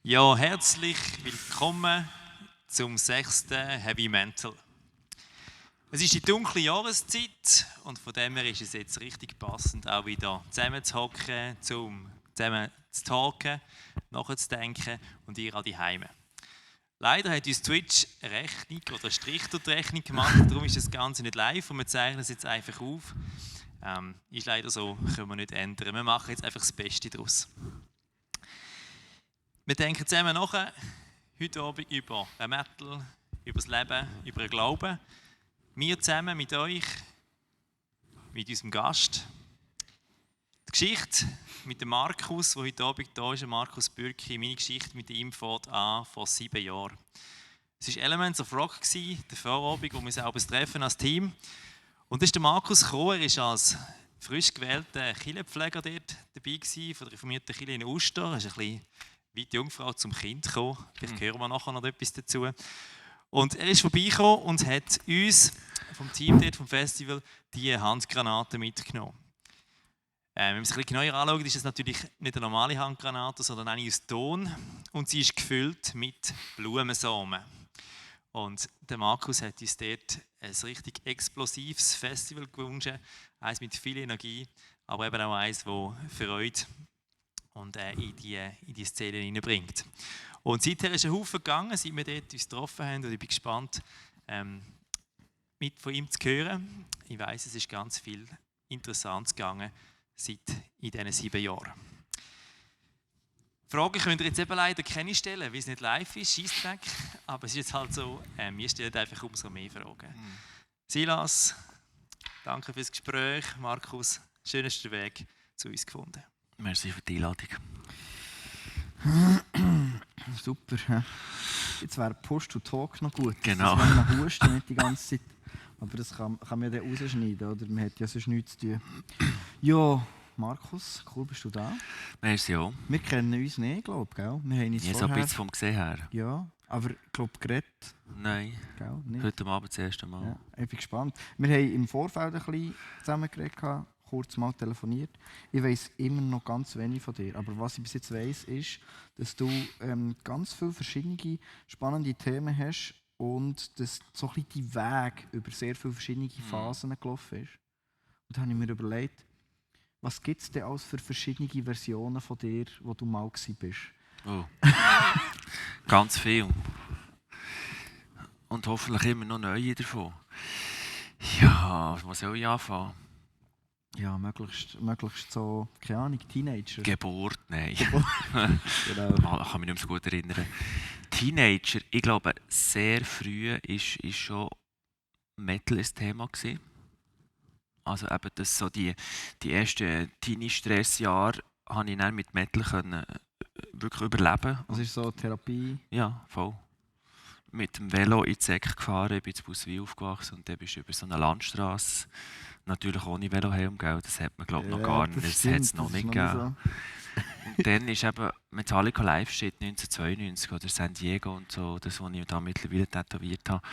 Ja, herzlich willkommen zum 6. Heavy Mental. Es ist die dunkle Jahreszeit und von dem her ist es jetzt richtig passend, auch wieder zusammen zu hocken, zusammen zu talken, nachzudenken und ihr an die Heime. Leider hat uns Twitch eine Rechnung oder einen Strich durch die Rechnung gemacht, darum ist das Ganze nicht live und wir zeichnen es jetzt einfach auf. Ist leider so, können wir nicht ändern. Wir machen jetzt einfach das Beste daraus. Wir denken zusammen nach, heute Abend über Metal, über das Leben, über den Glauben. Wir zusammen mit euch, mit unserem Gast. Die Geschichte mit dem Markus, der heute Abend da ist, Markus Bürki. Meine Geschichte mit ihm fängt an vor 7 Jahren. Es war Elements of Rock, der Vorabend, wo wir uns abends treffen als Team. Und das ist der Markus gekommen. Er war als frisch gewählter Kirchenpfleger dort dabei gewesen, von der reformierten Kirche in Uster. Er ist ein bisschen wie die Jungfrau zum Kind gekommen. Vielleicht hören wir nachher noch etwas dazu. Und er ist vorbeigekommen und hat uns vom Team dort vom Festival die Handgranaten mitgenommen. Wenn wir es ein bisschen genauer anschauen, ist es natürlich nicht eine normale Handgranate, sondern eine aus Ton. Und sie ist gefüllt mit Blumensamen. Und der Markus hat uns dort ein richtig explosives Festival gewünscht. Eins mit viel Energie, aber eben auch eins, das Freude und in die Szene hineinbringt. Und seither ist ein Haufen gegangen, seit wir dort uns getroffen haben. Und ich bin gespannt, mit von ihm zu hören. Ich weiss, es ist ganz viel Interessantes gegangen in diesen 7 Jahren. Fragen könnt ihr jetzt eben leider keine stellen, weil es nicht live ist, Scheissdreck. Aber es ist jetzt halt so, wir stellen einfach umso mehr Fragen. Silas, danke fürs Gespräch. Markus, schön hast du den Weg zu uns gefunden. Merci für die Einladung. Super. He? Jetzt wäre Push to Talk noch gut. Genau. Wenn man hustet nicht die ganze Zeit. Aber das kann man ja dann rausschneiden, oder? Man hat ja sonst nichts zu tun. Ja, Markus, cool bist du da. Merci auch. Wir kennen uns nicht, glaube ich. Wir haben uns Ja, so ein bisschen vom Gesehen her. Ja, aber ich glaube, geredet. Nein, Gell? Nicht. heute Abend das erste Mal. Ja, ich bin gespannt. Wir haben im Vorfeld ein bisschen zusammen geredet, kurz mal telefoniert. Ich weiss immer noch ganz wenig von dir. Aber was ich bis jetzt weiss, ist, dass du ganz viele verschiedene spannende Themen hast und dass so ein bisschen dein Weg über sehr viele verschiedene Phasen gelaufen ist. Und da habe ich mir überlegt, was gibt es denn alles für verschiedene Versionen von dir, wo du mal gewesen bist? Oh. Ganz viel. Und hoffentlich immer noch neue davon. Ja, wo soll ich anfangen? Ja, möglichst so, keine Ahnung, Teenager. Geburt, nein. Genau. Ich kann mich nicht mehr so gut erinnern. Teenager, ich glaube, sehr früh ist schon Metal ein Thema gewesen. Also eben das so die ersten Teenie-Stressjahre konnte ich dann mit Metal wirklich überleben. Das ist so Therapie. Ja, voll. Mit dem Velo in die Säcke gefahren, ich bin in Buswil aufgewachsen und dann bist du über so eine Landstrasse, natürlich ohne Velohelm, das hat man glaube ich noch gar nicht, das hat es noch nicht gegeben. Und dann ist eben Metallica Live steht 1992 oder San Diego und so, das, was ich da mittlerweile tätowiert habe,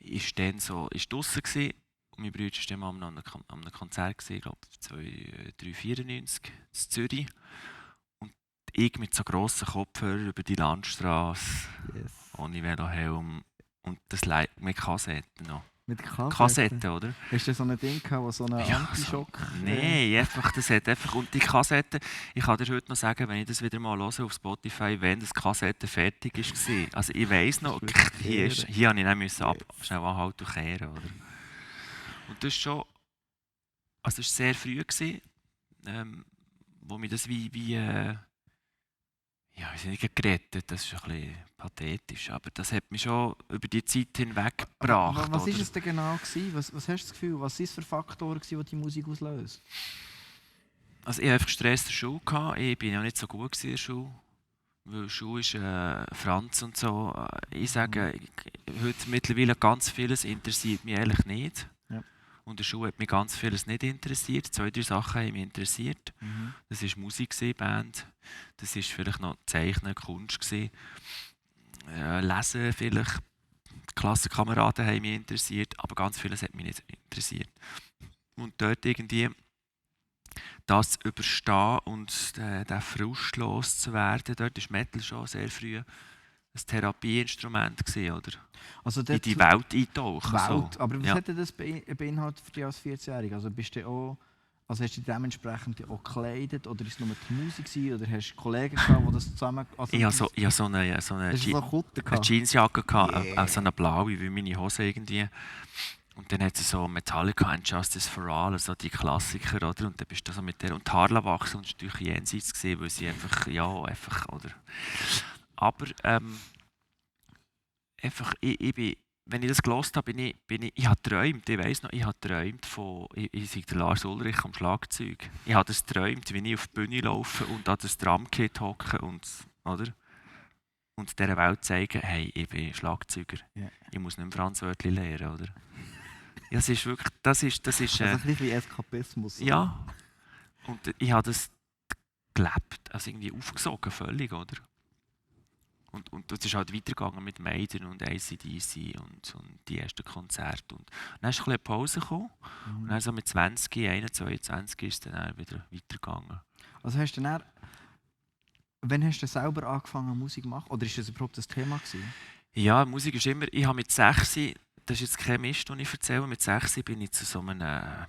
ist dann so, ist draussen gewesen. Und mein Bruder war dann mal an einem Konzert, gewesen, ich glaube 394 in Zürich. Und ich mit so grossen Kopfhörern über die Landstrasse, Yes. ohne Velohelm und das mit Kassetten noch. Mit Kassetten, oder? Hast du so ein Ding gehabt, wo so einen Antischock? Nein, einfach, das hat einfach. Und die Kassette, ich kann dir heute noch sagen, wenn ich das wieder mal höre auf Spotify, wenn das Kassette fertig war. Also ich weiss noch, hier musste ich dann schnell anhalten und kehren, oder? Und das ist schon, also das war sehr früh gewesen, wo mich das ja, ich nicht gerettet, das ist ein bisschen pathetisch, aber das hat mich schon über die Zeit hinweg gebracht. Was war es denn genau gewesen? Was hast du das Gefühl, was waren es für Faktoren, die die Musik auslösen? Also ich hatte einfach Stress in der Schule. Ich war ja nicht so gut in der Schule. Weil Schule ist Franz und so. Ich sage, heute mittlerweile ganz vieles interessiert mich ehrlich nicht. Ja. Und in der Schule hat mich ganz vieles nicht interessiert. 2, 3 Sachen haben mich interessiert. Das war Musik, Band. Das war vielleicht noch Zeichnen, Kunst. Lesen vielleicht. Die Klassenkameraden haben mich interessiert, aber ganz vieles hat mich nicht interessiert. Und dort irgendwie das zu überstehen und den Frust loszuwerden, dort war Metal schon sehr früh ein Therapieinstrument gewesen, oder? Also In die Welt eintauchen. Welt. So. Aber was Ja. hat denn das beinhaltet für dich als 14-Jähriger? Also bist du auch, also hast du dich dementsprechend auch gekleidet oder ist es nur die Musik gewesen, oder hast du Kollegen gehabt, die das zusammen... Also Ich hatte so eine, hast du so eine Kutte eine gehabt? Jeansjacke, Yeah. so eine blaue, wie meine Hose irgendwie. Und dann hat sie so Metallica and Justice for All, also die Klassiker, oder? Und dann bist du so mit der... Und die Haare wachsen und es war natürlich jenseits gewesen, weil sie einfach, ja, einfach, oder... Aber, einfach, ich bin... Wenn ich das gehört habe, ich habe geträumt, ich weiss noch, ich habe geträumt von, ich sei der Lars Ulrich am Schlagzeug. Ich habe das geträumt, wie ich auf die Bühne laufe und an das Drumkit hocke und, oder? Und dieser Welt zeigen, hey, ich bin Schlagzeuger. Ja. Ich muss nicht mehr Franz Wörtli lernen, oder? Ja, es ist wirklich, das ist Also ein bisschen wie Eskapismus. Oder? ja. Und ich habe das gelebt, also irgendwie aufgesogen, völlig, oder? Und es ist halt weitergegangen mit Maiden und AC/DC und die ersten Konzerte. Und dann ist ein bisschen eine Pause gekommen. Und dann so mit 20, 21, 22 ist es dann wieder weitergegangen. Also hast du dann... Wann hast du selber angefangen Musik zu machen? Oder ist das überhaupt das Thema gewesen? Ja, Musik ist immer... Ich habe mit 6... Das ist jetzt kein Mist, den ich erzähle. Mit 6 bin ich zu so einem...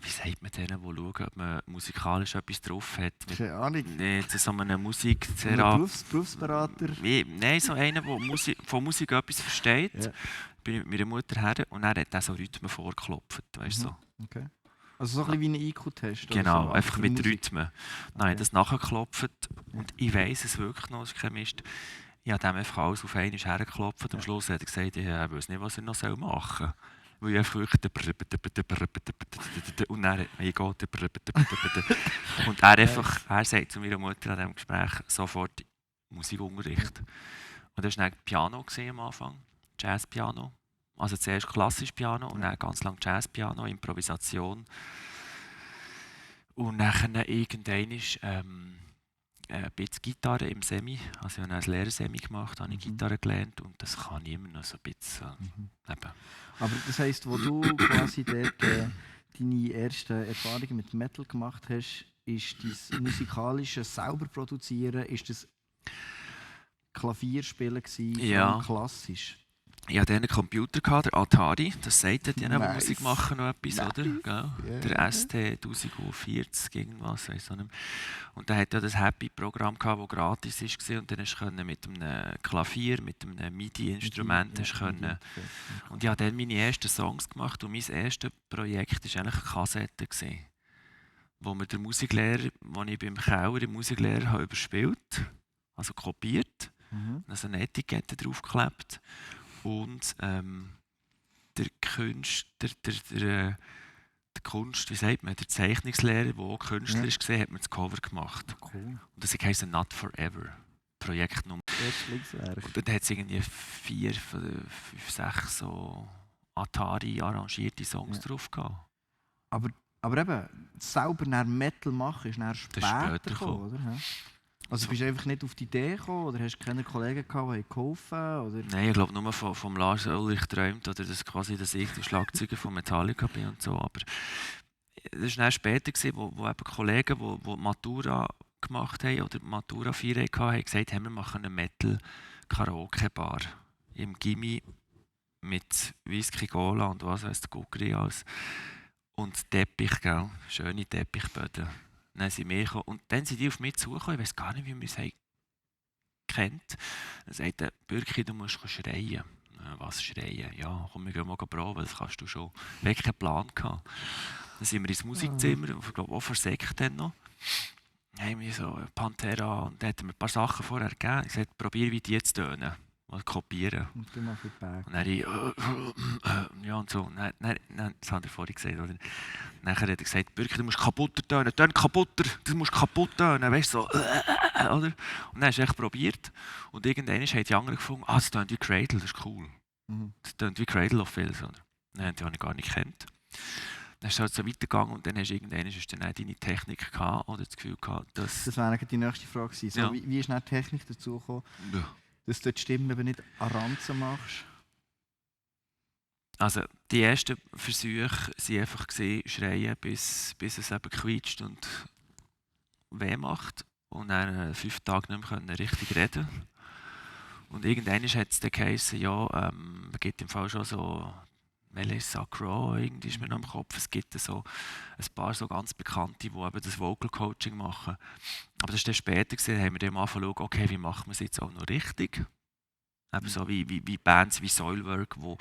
Wie sagt man denen, die schauen, ob man musikalisch etwas drauf hat? Keine Ahnung. Zu so einem Ein Musiktherapeuten. Berufsberater? Nein, so einer, der von Musik etwas versteht. Ja. Bin ich mit meiner Mutter her und er hat dann so Rhythmen vorgeklopft. Weißt, so. Okay. Also so ein bisschen wie ein IQ-Test? oder Genau, so, einfach für mit Musik. Rhythmen. Dann habe ich das nachgeklopft und ich weiss es wirklich noch, es ist kein Mist. Ich habe dem einfach alles auf einmal hergeklopft und am Schluss hat er gesagt, ich weiß nicht, was er noch machen soll. Weil ich einfach wirklich... Und dann, mein Gott... Und er sagt zu meiner Mutter an diesem Gespräch sofort Musikunterricht. Und das war dann Piano am Anfang, Jazzpiano. Also zuerst klassisches Piano und dann ganz lang Jazzpiano, Improvisation. Und dann irgendwann ein bisschen Gitarre im Semi. Also ich habe ein Lehrersemi gemacht, habe ich Gitarre gelernt und das kann ich immer noch so ein bisschen. Eben. Aber das heisst, wo du quasi dort deine ersten Erfahrungen mit Metal gemacht hast, ist das musikalische selber produzieren, ist das Klavierspielen gewesen, Ja. vor allem klassisch? Ich hatte einen Computer, der Atari, das sagt denen, die Nice. Musik machen, noch etwas, Nice. oder? Ja. Yeah. Der ST 1040, irgendwas, weiss auch nicht mehr. Und der hatte ja das Happy-Programm, das gratis war. Und dann konnte du mit einem Klavier, mit einem MIDI-Instrument... Und ich habe dann meine ersten Songs gemacht und mein erstes Projekt war eigentlich eine Kassette, wo mir der Musiklehrer, als ich beim Keller im Musiklehrer habe überspielt, also kopiert, also eine Etikette draufgeklebt. Und der Kunst, wie sagt man, der Zeichnungslehrer, der auch Künstler war, hat mir das Cover gemacht. Cool. Und das heisst Not Forever. Projektnummer. Und dann hat es irgendwie 4 von den 5, 6 so Atari arrangierte Songs drauf gehabt. Aber eben, selber nach Metal machen ist dann später später gekommen, oder? Also bist du einfach nicht auf die Idee gekommen oder hast du keine Kollegen gehabt, die geholfen haben? Oder? Nein, ich glaube nur vom Lars Ulrich geträumt, oder dass ich der Schlagzeuger von Metallica bin und so. Aber das war dann später, wo eben Kollegen, die Matura gemacht haben oder Matura-Feier hatten, haben gesagt, hey, wir machen eine Metal-Karaoke-Bar im Gimmi mit Whisky, Cola und was weiss der Guckeri alles. Und Teppich, gell? Schöne Teppichböden. Dann sind wir gekommen. Und dann sind die auf mich zugekommen, ich weiß gar nicht, wie man es kennt. Dann sagt der Bürki, du musst schreien. Was schreien? Ja, komm, wir gehen mal proben, das kannst du schon. Wir hatten keinen Plan gehabt. Dann sind wir ins Musikzimmer, ich glaube auch vor Sekt dann noch. Dann haben wir so Pantera und dann hat er mir ein paar Sachen vorher gegeben. Ich sagte, probier wie die jetzt tönen. Mal kopieren. Und du machst es back. Und dann ich, ja und so. Nein, das hat er vorhin gesagt, oder? Nachher hat er gesagt, Bürki, du musst kaputter tönen, tön kaputter, du musst kaputt tönen, weißt du, so, oder? Und dann hast du echt probiert. Und irgendwann haben die anderen gefunden, das tönt wie Cradle, das ist cool. Das tönt wie Cradle of Filth, oder? Nein, die habe ich gar nicht gekannt. Dann ist es halt so weitergegangen und dann hast du irgendwann dann auch deine Technik gehabt, oder das Gefühl gehabt, dass... Das wäre die nächste Frage gewesen. So, Ja. wie ist dann die Technik dazu gekommen, Ja. dass du die Stimme eben nicht an Ranzen machst? Also die ersten Versuche waren einfach schreien, bis es eben quietscht und weh macht und dann 5 Tage nicht mehr richtig reden. Und irgendwann hat es dann geheißen, ja, es gibt im Fall schon so Melissa Crow, irgendwie ist mir noch im Kopf, es gibt so ein paar so ganz Bekannte, die eben das Vocal Coaching machen. Aber das ist dann später gewesen, haben wir dann mal schauen, okay, wie machen wir es jetzt auch noch richtig? Eben so wie Bands wie Soilwork, wo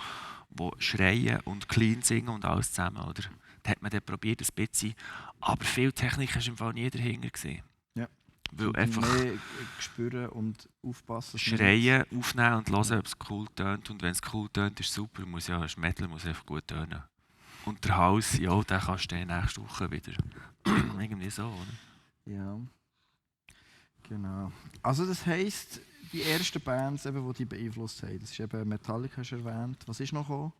schreien und clean singen und alles zusammen, oder? Da hat man dann probiert, ein bisschen, aber viel Technik war im Fall nie dahinter gewesen. Ja. Weil einfach mehr spüren und aufpassen. schreien, aufnehmen und hören, ob es cool tönt. Und wenn es cool tönt, ist es super. Das Metal muss einfach gut tönen. Und der Hals, ja, den kannst du dann nächste Woche wieder. Irgendwie so, oder? Ja, genau. Also das heisst, die ersten Bands, eben, die dich beeinflusst haben, das ist eben Metallica schon erwähnt. Was ist noch gekommen?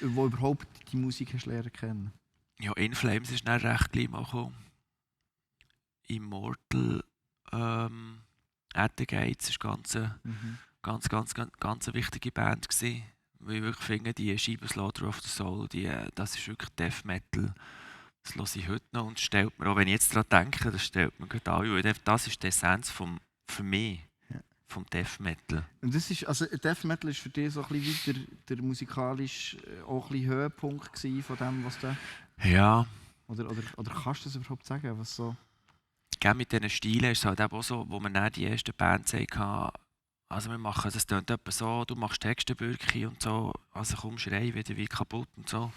Wo überhaupt die Musik hast lernen kennen? Ja, In Flames ist dann recht gleich mal gekommen. Immortal, At the Gates ist ganz eine wichtige Band gewesen. Weil ich wirklich finde, die Scheibe Slaughter of the Soul, das ist wirklich Death Metal. Das höre ich heute noch und stellt mir, auch wenn ich jetzt daran denke, das stellt mir gerade an. Das ist die Essenz für mich vom Death Metal. Und das ist, also Death Metal ist für dich so ein bisschen wie der musikalisch auch ein bisschen Höhepunkt gewesen von dem, was du... Ja. Oder kannst du das überhaupt sagen, was so... Mit diesen Stilen ist es halt auch so, wo man dann die ersten Bands hatten, also wir machen, das tönt etwa so, du machst Textenbürki und so, also komm, schrei wieder wie kaputt und so.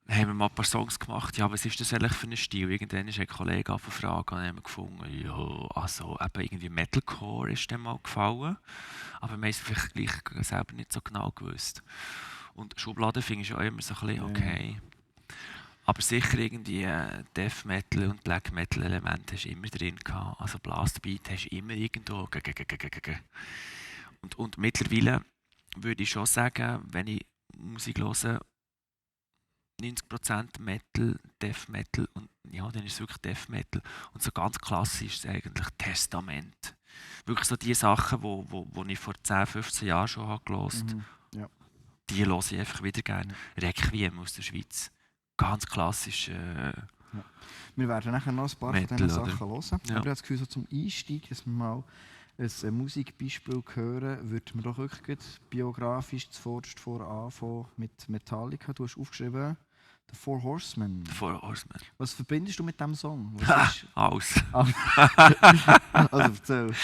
Dann haben wir mal ein paar Songs gemacht, ja, was ist das eigentlich für ein Stil? Irgendwann ist ein Kollege gefragt und haben wir gefunden, ja, also eben irgendwie Metalcore ist dem mal gefallen, aber wir haben es vielleicht gleich selber nicht so genau gewusst. Und Schubladen finde ich auch immer so ein bisschen okay. Aber sicher irgendwie Death Metal und Black Metal Elemente hast du immer drin gehabt. Also Blastbeat hast du immer irgendwo. Und mittlerweile würde ich schon sagen, wenn ich Musik höre, 90% Metal, Death Metal und ja, dann ist es wirklich Death Metal. Und so ganz klassisch ist es eigentlich Testament. Wirklich so die Sachen, wo ich vor 10, 15 Jahren schon gehört habe, die höre ich einfach wieder gerne. Requiem aus der Schweiz. Ganz klassisch. Wir werden nachher noch ein paar Metal, von diesen Sachen hören. Ja. Aber ich habe das Gefühl, so zum Einstieg, dass wir mal ein Musikbeispiel hören, würden wir doch wirklich biografisch zuvorderst anfangen mit Metallica. Du hast aufgeschrieben, The Four Horsemen. The Four Horsemen. Was verbindest du mit diesem Song? Alles. Also erzähl.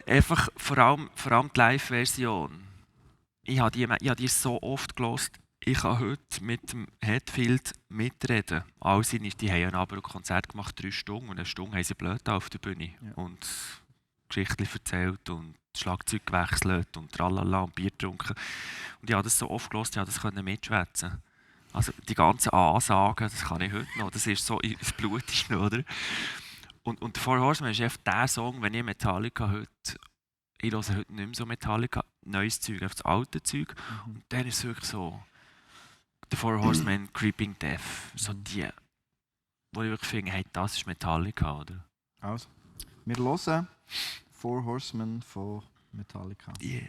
Einfach vor allem die Live-Version. Ich habe die so oft gehört. Ich kann heute mit dem Hetfield mitreden. Die haben aber ein Konzert gemacht, 3 Stunden. Und 1 Stunde haben sie blöd auf der Bühne. Ja. Und Geschichten erzählt und Schlagzeug gewechselt und tralala und Bier getrunken. Und ich habe das so oft gehört, ich konnte mitschwätzen. Also die ganzen Ansagen, das kann ich heute noch. Das ist so ins Blut, oder? Und The Four Horsemen ist einfach der Song, wenn ich Metallica heute... Ich höre heute nicht mehr so Metallica, neues Zeug, auf das alte Zeug. Und dann ist es wirklich so... The Four Horsemen, Creeping Death, so die, wo ich wirklich finde, hey, das ist Metallica, oder? Also, wir hören Four Horsemen von Metallica. Yeah.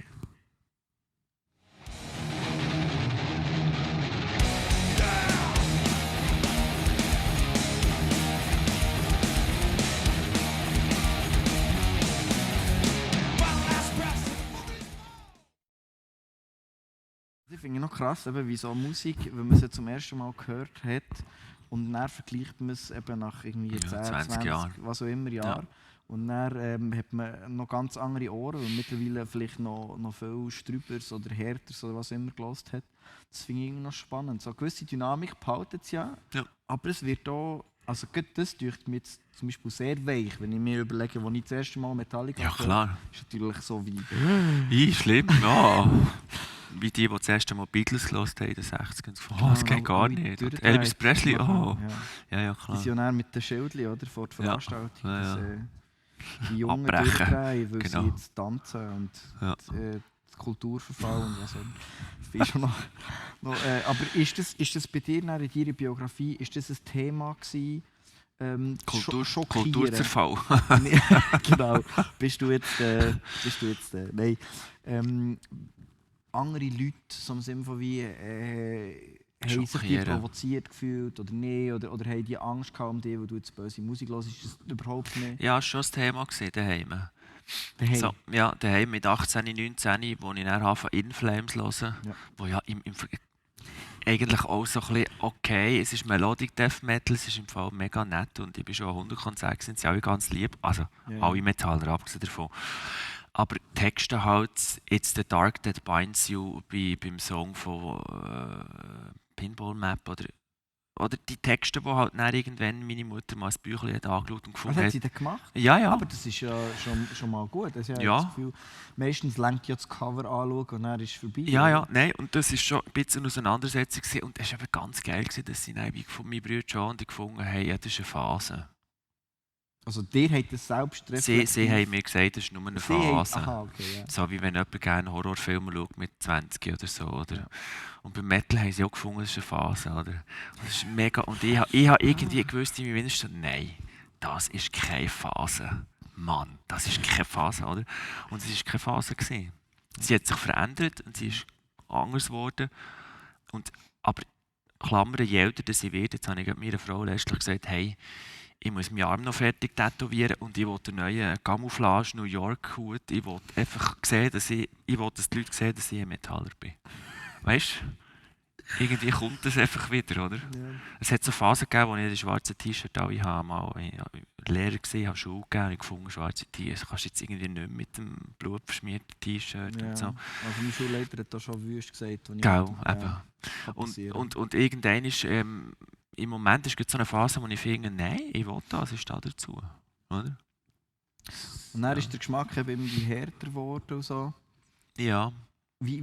Ich finde noch krass, eben, wie so Musik, wenn man sie zum ersten Mal gehört hat und dann vergleicht man es eben nach irgendwie 10, 20 Jahren, was auch immer Jahr. Ja. Und dann hat man noch ganz andere Ohren, weil mittlerweile vielleicht noch viel Strübers oder Härters oder was immer gelost hat. Das finde ich irgendwie noch spannend. So eine gewisse Dynamik behalten es ja, aber es wird auch, also das dünkt mir jetzt zum Beispiel sehr weich, wenn ich mir überlege, als ich das erste Mal Metallica gehört, klar. Ist natürlich so wie... Schlimm, ja. Wie die das erste Mal Beatles gehört haben in den 60ern. Das geht gar nicht. Elvis Presley, ja, klar. Visionär mit den Schildchen, oder, vor der Veranstaltung. Ja. Die Jungen durchdrehen, weil sie jetzt tanzen und die Kultur verfallen und was auch immer. Aber ist das bei dir in deiner Biografie ist das ein Thema gewesen? Kulturzerfall. Genau. Bist du jetzt nein. Andere Leute, so im Sinne von wie Haben sich die schockieren. provoziert gefühlt oder nicht? Oder haben die Angst gehabt um dich, weil du jetzt böse Musik hörst? Ist das überhaupt nicht? Ja, es war schon ein Thema gewesen, daheim. Daheim? So, ja, daheim mit 18, 19, wo ich dann anfange In Flames zu hören, Ja. wo ja eigentlich auch so ein bisschen okay, es ist Melodic Death Metal, es ist im Fall mega nett und ich bin schon an 100 Konzerten, sind sie alle ganz lieb, also Ja. alle Metaller, abgesehen davon. Aber die Texte halt, «It's the dark that binds you» beim Song von Pinball Map oder die Texte, die halt dann irgendwann meine Mutter mal ein Büchlein hat angeschaut und Was gefunden hat hat. sie denn gemacht? Ja, ja. Aber das ist ja schon mal gut. Also ich habe Ja. das Gefühl, meistens lenkt ja das Cover anschauen und dann ist es vorbei. Ja, oder? ja, nein, und das war schon ein bisschen eine Auseinandersetzung gewesen. Und es war eben ganz geil, gewesen, dass sie dann von meinem Bruder John und ich gefunden haben, ja, das ist eine Phase. Also dir hat das selbst Sie haben mir gesagt, das ist nur eine Phase. Aha, okay, ja. So wie wenn jemand gerne Horrorfilme schaut mit 20 oder so. Oder? Ja. Und beim Metal haben sie auch gefunden, das ist eine Phase. Oder? Und das ist mega. Und ich habe irgendwie gewusst, in meinem Innersten, nein, das ist keine Phase. Mann, das ist keine Phase. Oder? Und es war keine Phase gewesen. Sie hat sich verändert und sie ist anders geworden. Aber Klammern, je älter sie wird, jetzt habe ich meiner Frau letztlich gesagt, hey, ich muss meinen Arm noch fertig tätowieren und ich will den neuen Camouflage New York Hut. Ich will einfach sehen, dass die Leute sehen, dass ich ein Metaller bin. Weißt du? Irgendwie kommt das einfach wieder, oder? Ja. Es hat so Phasen gegeben, wo ich die schwarzen T-Shirt alle habe. Ich war Lehrer, habe Schule gegeben, ich gefunden, schwarze T-Shirts kannst du jetzt irgendwie nicht mehr mit dem blutverschmierten T-Shirt Ja. und so. Also mein Schulleiter hat da schon wüst gesagt. als ich- Gell, ja, eben. kann passieren. Und irgendwann ist, im Moment ist so eine Phase, wo ich finde, nein, ich will das, ist da dazu. Oder? Und dann ist der Geschmack eben irgendwie härter geworden und so. Ja. Wie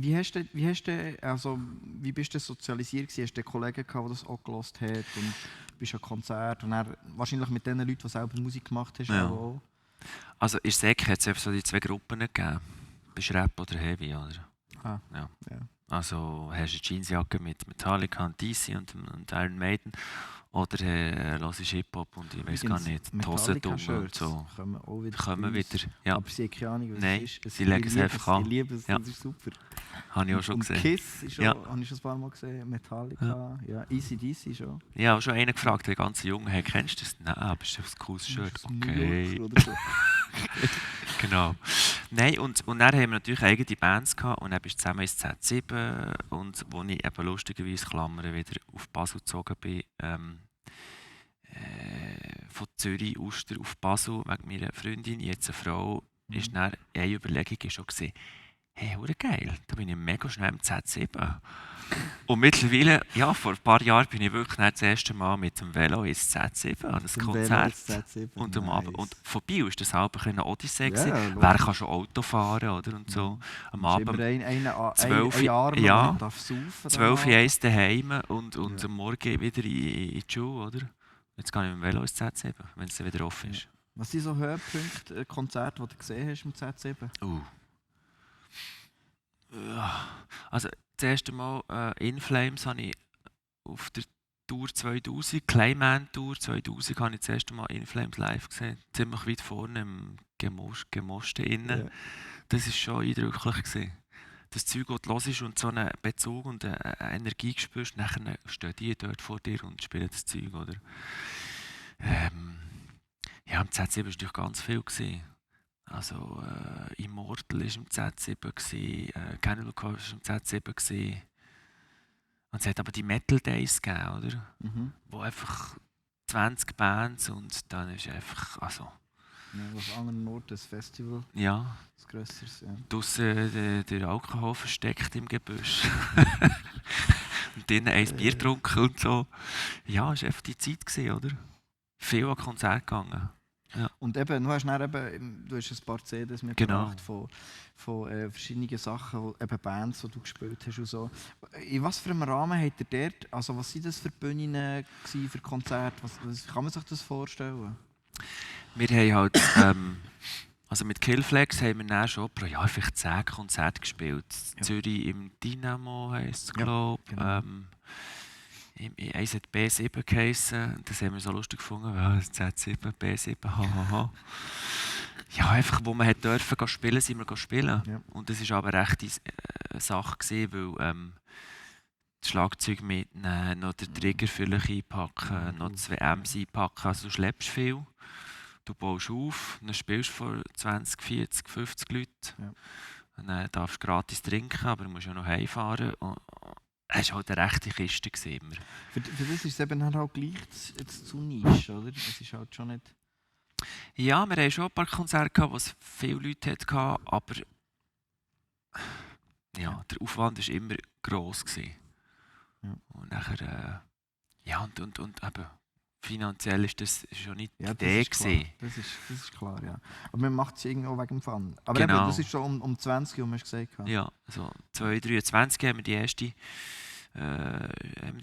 bist du sozialisiert gewesen? Hast du Kollegen gehabt, die das auch gehört haben und bist an Konzert und dann wahrscheinlich mit den Leuten, die selber Musik gemacht haben, Ja. auch. Also in Säck hat es einfach so die zwei Gruppen gegeben. Bist du Rap oder Heavy, oder? Ah, Ja. ja. Also hast du eine Jeansjacke mit Metallica und DC und Iron Maiden oder hörst du Hip-Hop und ich weiß gar nicht, die Hosen dumm und so. Kommen auch wieder. Kommen bei uns. wieder, ja. Aber sie haben keine Ahnung, was Nein, es ist. sie legen es einfach an. Ich liebe es, Ja. das ist super. Habe ich auch schon und gesehen. Kiss ist Ja. habe ich schon ein paar Mal gesehen, Metallica, ja. AC/DC schon. Ich habe auch schon einen gefragt, der ganze Junge, hey, kennst du das? Nein, aber ist das ein cooles Shirt? Das ist New Okay. Yorker oder so. Genau. Nein, und dann haben wir natürlich eigene Bands gehabt und dann bist du zusammen ins Z7 und wo ich eben lustigerweise Klammern wieder auf Basel gezogen bin, von Zürich, Uster auf Basel wegen meiner Freundin, jetzt eine Frau, ist dann eine Überlegung ist schon gewesen, hey, hure geil, da bin ich mega schnell im Z7. Und mittlerweile, ja, vor ein paar Jahren bin ich wirklich das erste Mal mit dem Velo ins Z7 an ein Konzert. Und am Abend. Und vorbei war das halb eine Odyssee. Ja, Ja, wer kann schon Auto fahren, oder? Und so. Am Abend ein 12 Jahr, ja, man darf saufen. 12 Uhr eins daheim und Ja. am Morgen wieder in die Schule, oder? Jetzt gehe ich mit dem Velo ins Z7, wenn es dann wieder offen ist. Was sind so Höhepunkte, Konzerte, die du gesehen hast mit Z7? Ja. Also, das erste Mal In Flames habe ich auf der Tour 2000, Clayman Tour 2000, habe ich das erste Mal In Flames live gesehen. Ziemlich weit vorne im Gemosten innen. Ja. Das war schon eindrücklich gewesen. Das Zeug, das du hörst und so einen Bezug und eine Energie spürst, nachher stehen die dort vor dir und spielen das Zeug, oder? Ja, im Z7 war natürlich ganz viel gewesen. Also Immortal war im Z7, Cannibal Corpse war im Z7. Gewesen. Und es hat aber die Metal Days gegeben, oder? Mhm. Wo einfach 20 Bands und dann ist einfach, also, Ja, auf anderen Orten ein Festival, ja, das Grösseres. Ja. draussen der Alkohol versteckt im Gebüsch. Und drinnen ein Bier getrunken und so. Ja, es war einfach die Zeit gewesen, oder? Viel an Konzert gegangen. Und eben, du hast ein paar CDs mitgebracht von verschiedenen Sachen, eben Bands, die du gespielt hast und so. In was für einem Rahmen habt ihr dort, also was waren das für Bühnen gewesen, für Konzerte? Was kann man sich das vorstellen? Wir haben halt, also mit Killflex haben wir dann schon pro Jahr vielleicht 10 Konzerte gespielt. Ja. Zürich im Dynamo heisst es, Ja, glaube ich. genau. Eins hat B7 geheissen. Das haben wir so lustig gefunden. Ja, das Z7, B7, hahaha. Ja, einfach, wo man hat dürfen spielen, sind wir spielen. Ja. Und das war aber eine rechte Sache gewesen, weil das Schlagzeug mitnehmen, noch den Trigger vielleicht einpacken, noch 2 M's einpacken. Also du schleppst viel, du baust auf, dann spielst du vor 20, 40, 50 Leuten. Ja. Und dann darfst du gratis trinken, aber du musst ja noch heimfahren. Es war halt eine rechte Kiste immer. Für das ist es eben halt auch gleich jetzt zu Nische, oder? Es ist halt schon nicht... Ja, wir hatten schon ein paar Konzerte, gehabt, wo es viele Leute hatten, aber ja, der Aufwand war immer gross gewesen. Ja. Und nachher, und eben, finanziell ist das schon nicht die Ja, Idee ist klar. gewesen. Das ist klar, ja. Aber man macht es irgendwie auch wegen dem Fun. Aber Genau. eben, das ist schon um 20 Uhr, hast du gesagt. Ja, also 2023 haben wir die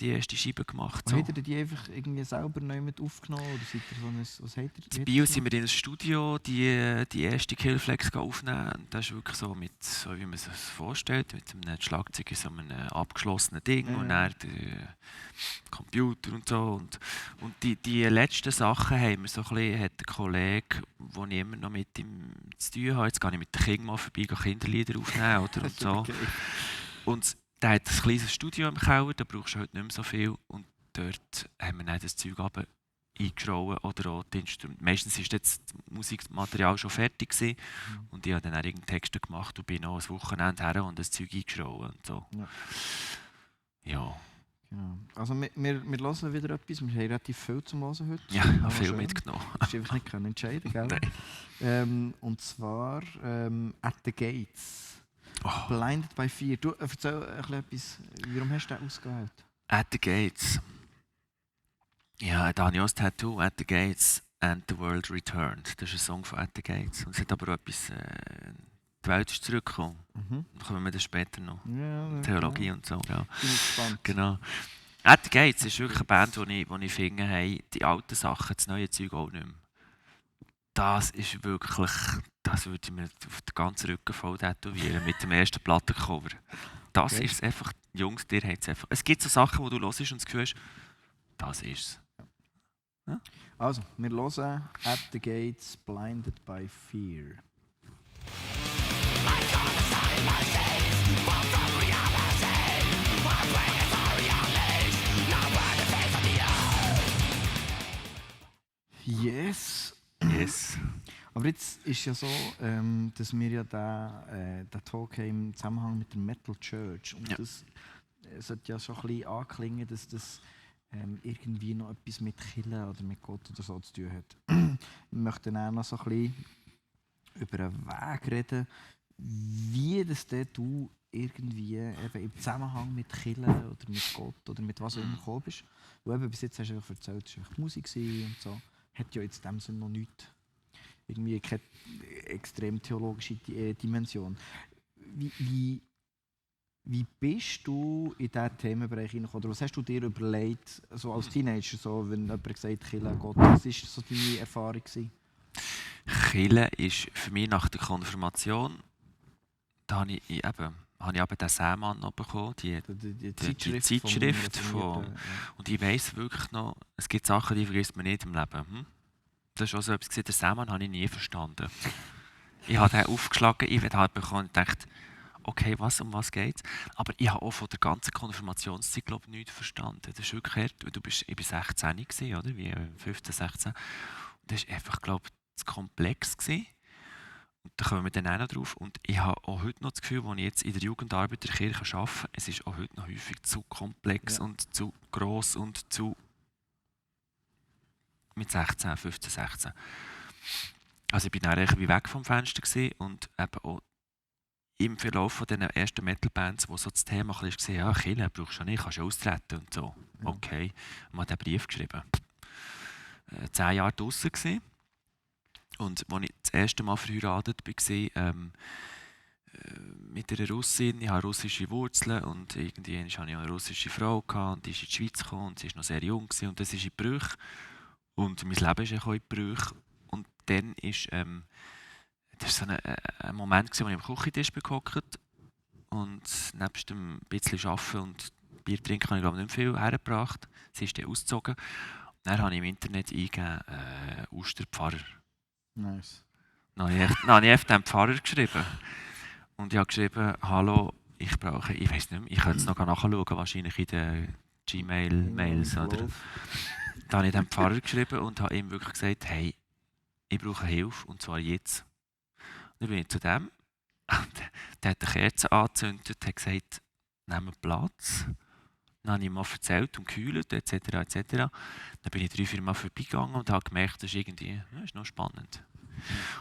erste Scheibe gemacht. So. So. Habt ihr die einfach irgendwie selber neu mit aufgenommen? Oder seid ihr so ein... Was habt ihr? In Bio sind wir in ein Studio die erste Killflex aufnehmen. Und das ist wirklich so, so wie man sich das vorstellt, mit einem Schlagzeug in so einem abgeschlossenen Ding und dann der Computer und so. Und die letzten Sachen haben wir so ein bisschen, hat ein Kollege, den ich immer noch mit ihm zu tun habe, jetzt gehe ich mit den Kindern mal vorbei, Kinderlieder aufnehmen oder und so. Okay. Und der hat ein kleines Studio im Keller, da brauchst du halt nicht mehr so viel. Und dort haben wir dann das Zeug eingeschrauben oder auch die Instrumente. Meistens war das Musikmaterial schon fertig gewesen, und ich habe dann irgendeinen Texte gemacht und bin noch ein Wochenende her und das Zeug eingeschrauben und so. Ja. Genau. Also wir hören wieder etwas, wir haben relativ viel zum Hören heute. Ja, ich habe viel mitgenommen. Du hast einfach nicht entscheiden, gell? Nein. Und zwar «At the Gates». Oh. «Blinded by Fear». Du, erzähl etwas, warum hast du den ausgewählt? «At the Gates». Ja, da habe ich auch das Tattoo, «At the Gates and the World Returned». Das ist ein Song von «At the Gates». Und es hat aber auch etwas... die Welt ist zurückgekommen. Dann kommen wir das später noch. Ja, Theologie und so. Ja. Bin gespannt. Genau. «At the Gates» ist wirklich eine Band, wo ich finde, hey, die alten Sachen, das neue Zeug auch nicht mehr. Das ist wirklich... Das würde ich mir auf den ganzen Rücken voll tätowieren mit dem ersten Plattencover. Das ist es einfach. Jungs, dir hat es einfach. Es gibt so Sachen, wo du hörst und das Gefühl hast, das ist es. Ja? Also, wir hören «At the Gates, Blinded by Fear». Yes. Yes. Aber jetzt ist ja so, dass wir ja den Talk haben im Zusammenhang mit der Metal Church. Und das sollte ja schon ein bisschen anklingen, dass das irgendwie noch etwas mit Kirche oder mit Gott oder so zu tun hat. Ich möchte dann auch noch so ein bisschen über einen Weg reden, wie das du irgendwie eben im Zusammenhang mit Kirche oder mit Gott oder mit was auch immer gekommen bist. Und eben bis jetzt hast du einfach erzählt, es war einfach Musik und so. Hat ja jetzt in dem Sinne noch nichts. Irgendwie keine extrem theologische Dimension. Wie bist du in diesen Themenbereich hineingekommen? Oder was hast du dir überlegt, so als Teenager, so, wenn jemand gesagt hat, Kirche, Gott, was war so deine Erfahrung? Kirche ist für mich nach der Konfirmation, da habe ich eben den Sämann noch bekommen, die Zeitschrift von... Und ich weiss wirklich noch, es gibt Sachen, die vergisst man nicht im Leben. Das ist auch so etwas, den Sämann habe ich nie verstanden. Ich habe den aufgeschlagen, ich habe bekommen und dachte, okay, um was geht es? Aber ich habe auch von der ganzen Konfirmationszeit, glaube ich, nichts verstanden. Das ist wirklich hart. Ich war 16 gewesen, oder? Wie 15, 16. Und das war einfach, glaube ich, zu komplex gewesen. Und da kommen wir dann auch noch drauf. Und ich habe auch heute noch das Gefühl, als ich jetzt in der Jugendarbeit der Kirche arbeite, es ist auch heute noch häufig zu komplex und zu gross und zu... mit 16, 15, 16. Also ich war dann echt wie weg vom Fenster gewesen und eben auch im Verlauf von den ersten Metal-Bands, wo so das Thema war, ja, Kirche brauchst du nicht, kannst du austreten und so. Okay, ich habe den Brief geschrieben. 10 Jahre draussen gewesen. Und als ich das erste Mal verheiratet war, mit einer Russin, ich habe russische Wurzeln und irgendwie hatte ich eine russische Frau gehabt, und die ist in die Schweiz gekommen und sie war noch sehr jung gewesen, und das ist in Brüch. Und mein Leben ist auch in Brüch. Und dann ist das war so ein Moment, wo ich am Küchentisch gehockt und nebst dem bisschen Arbeiten und Bier trinken habe ich, glaube ich, nicht viel hergebracht. Sie ist dann ausgezogen. Und dann habe ich im Internet eingegeben, Osterpfarrer. Nice. Dann habe ich einfach den Pfarrer geschrieben. Und ich habe geschrieben, hallo, ich weiß nicht mehr, ich könnte es noch nachschauen, wahrscheinlich in den Gmail-Mails. Da habe ich dem Pfarrer geschrieben und habe ihm wirklich gesagt, hey, ich brauche Hilfe, und zwar jetzt. Dann bin ich zu dem, und der hat eine Kerze angezündet, hat gesagt, nehmen Platz. Dann habe ich ihm mal erzählt und geheult, etc. etc. Dann bin ich 3-4 Mal vorbeigegangen und habe gemerkt, das ist irgendwie, das ist noch spannend.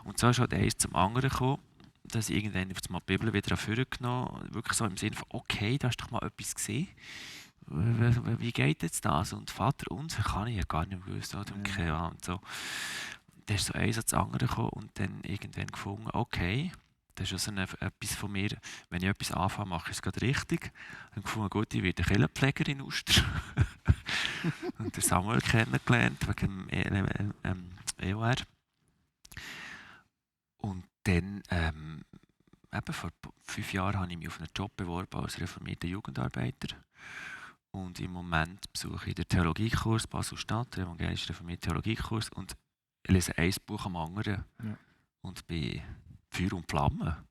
Und so ist halt eins zum anderen gekommen, dass ich irgendwann auf die Bibel wieder vorgenommen habe, wirklich so im Sinne von, okay, da hast du doch mal etwas gesehen. Wie geht jetzt das? Und Vater unser kann ich ja gar nicht gewusst, oder? Und keine Ahnung. So. Dann ist so eins ans andere gekommen und dann irgendwann gefunden, okay, das ist also etwas von mir, wenn ich etwas anfange, mache ich es gerade richtig. Dann gefunden, gut, ich werde Kirchenpfleger in Uster. Und den Samuel kennengelernt, wegen dem EOR. Und dann, eben vor 5 Jahren habe ich mich auf einen Job beworben als reformierter Jugendarbeiter. Und im Moment besuche ich den Theologiekurs Basel-Stadt, den evangelischen reformierten Theologiekurs, und lese ein Buch am anderen. Ja. Und bin Feuer und Flamme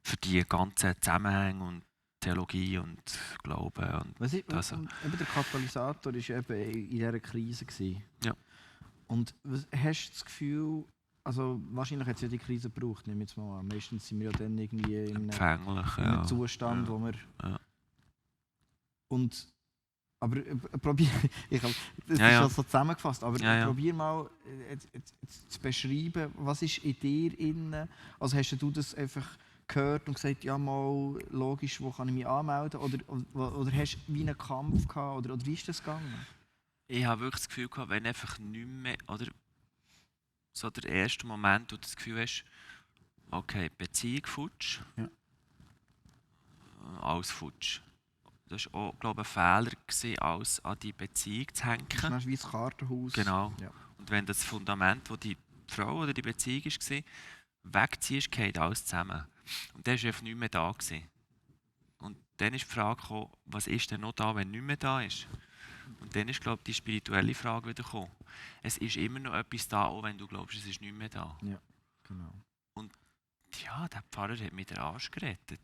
für die ganzen Zusammenhänge und Theologie und Glauben. Und eben der Katalysator war eben in dieser Krise gewesen. Ja. Und hast du das Gefühl, also wahrscheinlich hat es ja die Krise gebraucht, nehme ich jetzt mal an. Meistens sind wir ja dann irgendwie in einem Zustand, wo wir... Ja. Und, aber probier, das ist ja so zusammengefasst, aber Ja. probier mal zu beschreiben, was ist in dir innen, also hast du das einfach gehört und gesagt, ja mal, logisch, wo kann ich mich anmelden, oder hast du wie einen Kampf gehabt, oder wie ist das gegangen? Ich habe wirklich das Gefühl gehabt, wenn einfach nicht mehr, oder so der erste Moment, wo du das Gefühl hast, okay, Beziehung futsch, alles futsch. Das war auch, glaube ich, ein Fehler, alles an die Beziehung zu hängen. Das ist wie das Kartenhaus. Genau. Ja. Und wenn das Fundament, wo die Frau oder die Beziehung war, wegziehst, geht alles zusammen. Und dann war einfach nicht mehr da. Und dann ist die Frage gekommen, was ist denn noch da, wenn nicht mehr da ist? Und dann ist, glaube ich, die spirituelle Frage wieder gekommen. Es ist immer noch etwas da, auch wenn du glaubst, es ist nicht mehr da. Ja, genau. Und ja, der Pfarrer hat mir den Arsch gerettet.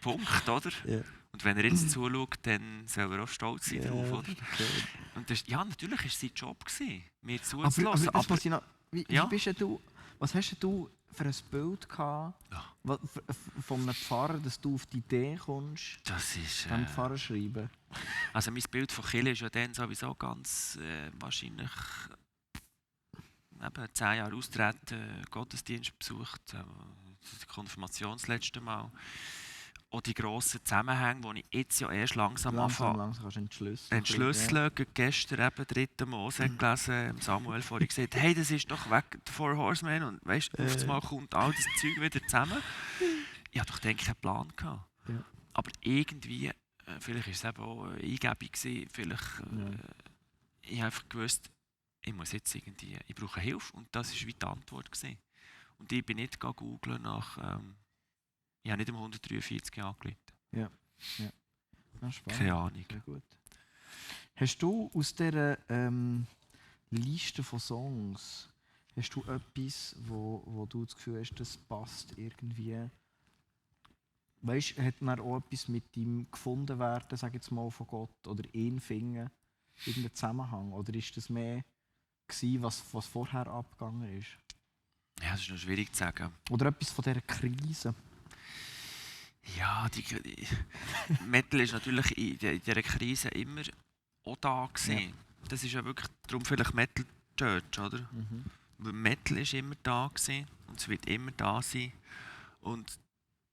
Punkt, oder? Ja. Und wenn er jetzt zuschaut, dann soll er auch stolz sein drauf, oder? Okay. Und das, ja, natürlich war es sein Job, mir Aber zuzulassen. das muss ich noch, wie Ja. bist denn du, was hast denn du für ein Bild gehabt, von einem Pfarrer, dass du auf die Idee kommst, Das ist... dem Pfarrer schreiben? Also mein Bild von Kirche ist ja dann sowieso ganz wahrscheinlich eben 10 Jahre austreten, Gottesdienst besucht, die Konfirmation das letzte Mal. Auch die grossen Zusammenhänge, die ich jetzt ja erst langsam anfange. Langsam kannst du Entschlüsseln. Gestern eben 3. Mose gelesen, Samuel vorhin gesagt, hey, das ist doch weg, der Four Horsemen, und weißt, auf einmal kommt all das Zeug wieder zusammen. Ich hatte doch keinen Plan gehabt. Ja. Aber irgendwie, vielleicht war es eben auch eine Eingebung gewesen, vielleicht, ich habe einfach gewusst, ich muss jetzt irgendwie, ich brauche Hilfe, und das war wie die Antwort gewesen. Und ich bin nicht googeln nach, ich habe nicht um 143 angerufen. Ja, spannend. Keine Ahnung. Sehr gut. Hast du aus dieser Liste von Songs, hast du etwas, wo du das Gefühl hast, das passt irgendwie? Weißt du, hat man auch etwas mit dem gefunden werden, sag jetzt mal, von Gott, oder ihn finden, irgendeinen Zusammenhang? Oder ist das mehr gewesen, was vorher abgegangen ist? Ja, das ist noch schwierig zu sagen. Oder etwas von dieser Krise? Ja, die Metal ist natürlich in dieser Krise immer auch da gewesen. Ja. Das ist ja wirklich, darum vielleicht Metal Church, oder? Weil Metal ist immer da gewesen und es wird immer da sein. Und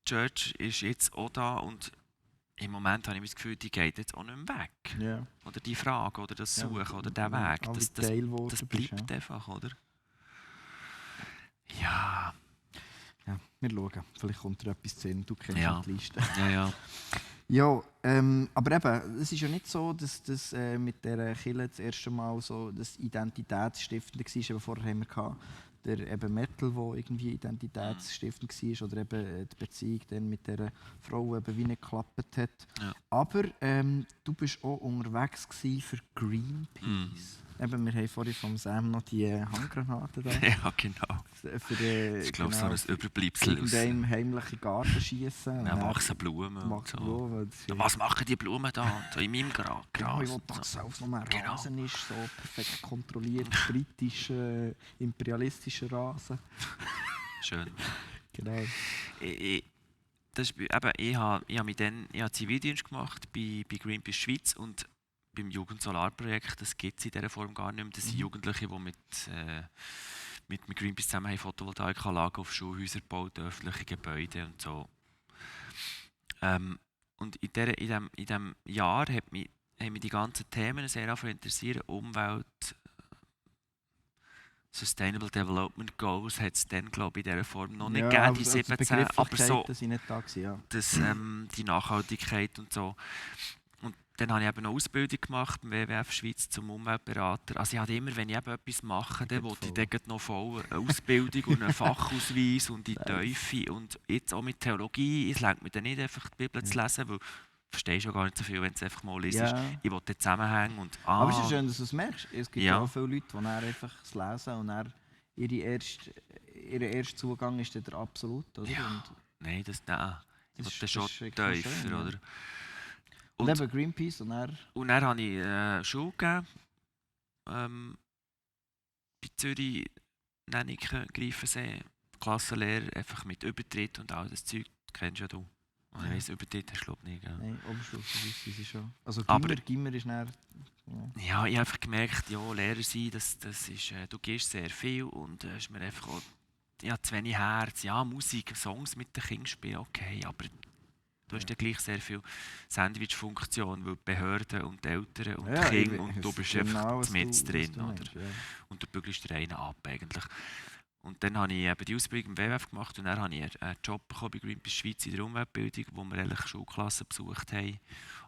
die Church ist jetzt auch da, und im Moment habe ich das Gefühl, die geht jetzt auch nicht mehr weg. Ja. Oder die Frage, oder das Suchen, oder der Weg. Das bleibt einfach, oder? Ja. Ja, wir schauen. Vielleicht kommt da etwas zu sehen. Du kennst die Liste. Ja. Ja, aber eben, es ist ja nicht so, dass das mit der Kirche das erste Mal so das Identitätsstiftende war. Eben vorher haben wir gehabt, der eben Metal, der irgendwie identitätsstiftend war, oder eben die Beziehung dann mit der Frau, die eben wie nicht geklappt hat. Ja. Aber du bist auch unterwegs für Greenpeace. eben, wir haben vorhin vom Sam noch die Handgranaten da. Ja, genau. Für, Das ist, glaube ich, so genau, ein Überbleibsel aus. irgendeinem heimlichen Garten schießen. Ja, wachsen Blumen und Wachsen so. Blumen. Das ist Ja, was machen die Blumen da? So in meinem Gras. genau, ich will, dass es alles noch mehr Genau. Rasen ist, so perfekt kontrolliert, britischer, imperialistischer Rasen. Schön. Genau. Ich habe Zivildienst gemacht bei Greenpeace Schweiz und beim Jugend-Solar-Projekt. Das gibt es in dieser Form gar nicht mehr. Das sind Jugendliche, die mit Greenpeace zusammen haben Photovoltaikanlagen auf Schulhäuser gebaut, öffentliche Gebäude und so. Und in diesem Jahr haben mich die ganzen Themen sehr interessiert. Umwelt, Sustainable Development Goals hat es dann, glaube ich, in dieser Form noch nicht gegeben, die 17, aber so sind nicht da gewesen, ja. das, die Nachhaltigkeit und so. Und dann habe ich eben eine Ausbildung gemacht beim WWF Schweiz zum Umweltberater. Also ich hatte immer, wenn ich eben etwas mache, dann wollte ich dann noch voll eine Ausbildung und einen Fachausweis und die Teufel und jetzt auch mit Theologie. Es reicht mir dann nicht einfach die Bibel zu lesen, weil du verstehst ja gar nicht so viel, wenn du es einfach mal liest. Ja. Ich will den Zusammenhang und Aber es ist schön, dass du es merkst. Es gibt Ja. auch viele Leute, die dann einfach es lesen und dann ihr erster Zugang ist dann der Absolut. Oder? Ja. Und Nein, ich will das dann schon ist wirklich tiefer, schön, ja. oder? Und eben Greenpeace und dann... Und dann habe ich Schule gegeben. Bei Zürich, Nennike, Greifensee, Klassenlehrer, einfach mit Übertritt und all das Zeug, das kennst ja du. Ich weiss, Übertritt hast du glaube ich nicht. Gell? Nein, Oberstufe wissen sie schon. Also Aber- Gimmer ist dann... Ja. Ja, ich habe einfach gemerkt, ja, Lehrer sein, das ist, du gibst sehr viel und ist mir einfach auch, ja, zu wenig Herz. Ja, Musik, Songs mit den Kindern spielen, okay, aber du hast ja gleich sehr viel Sandwich-Funktion, weil die Behörden und die Eltern und die Kinder und du bist einfach mit drin, oder? Ja. Und du bügelst dir einen ab eigentlich. Und dann habe ich eben die Ausbildung im WWF gemacht und dann habe ich einen Job bekommen bei Greenpeace Schweiz in der Umweltbildung, wo wir eigentlich Schulklassen besucht haben.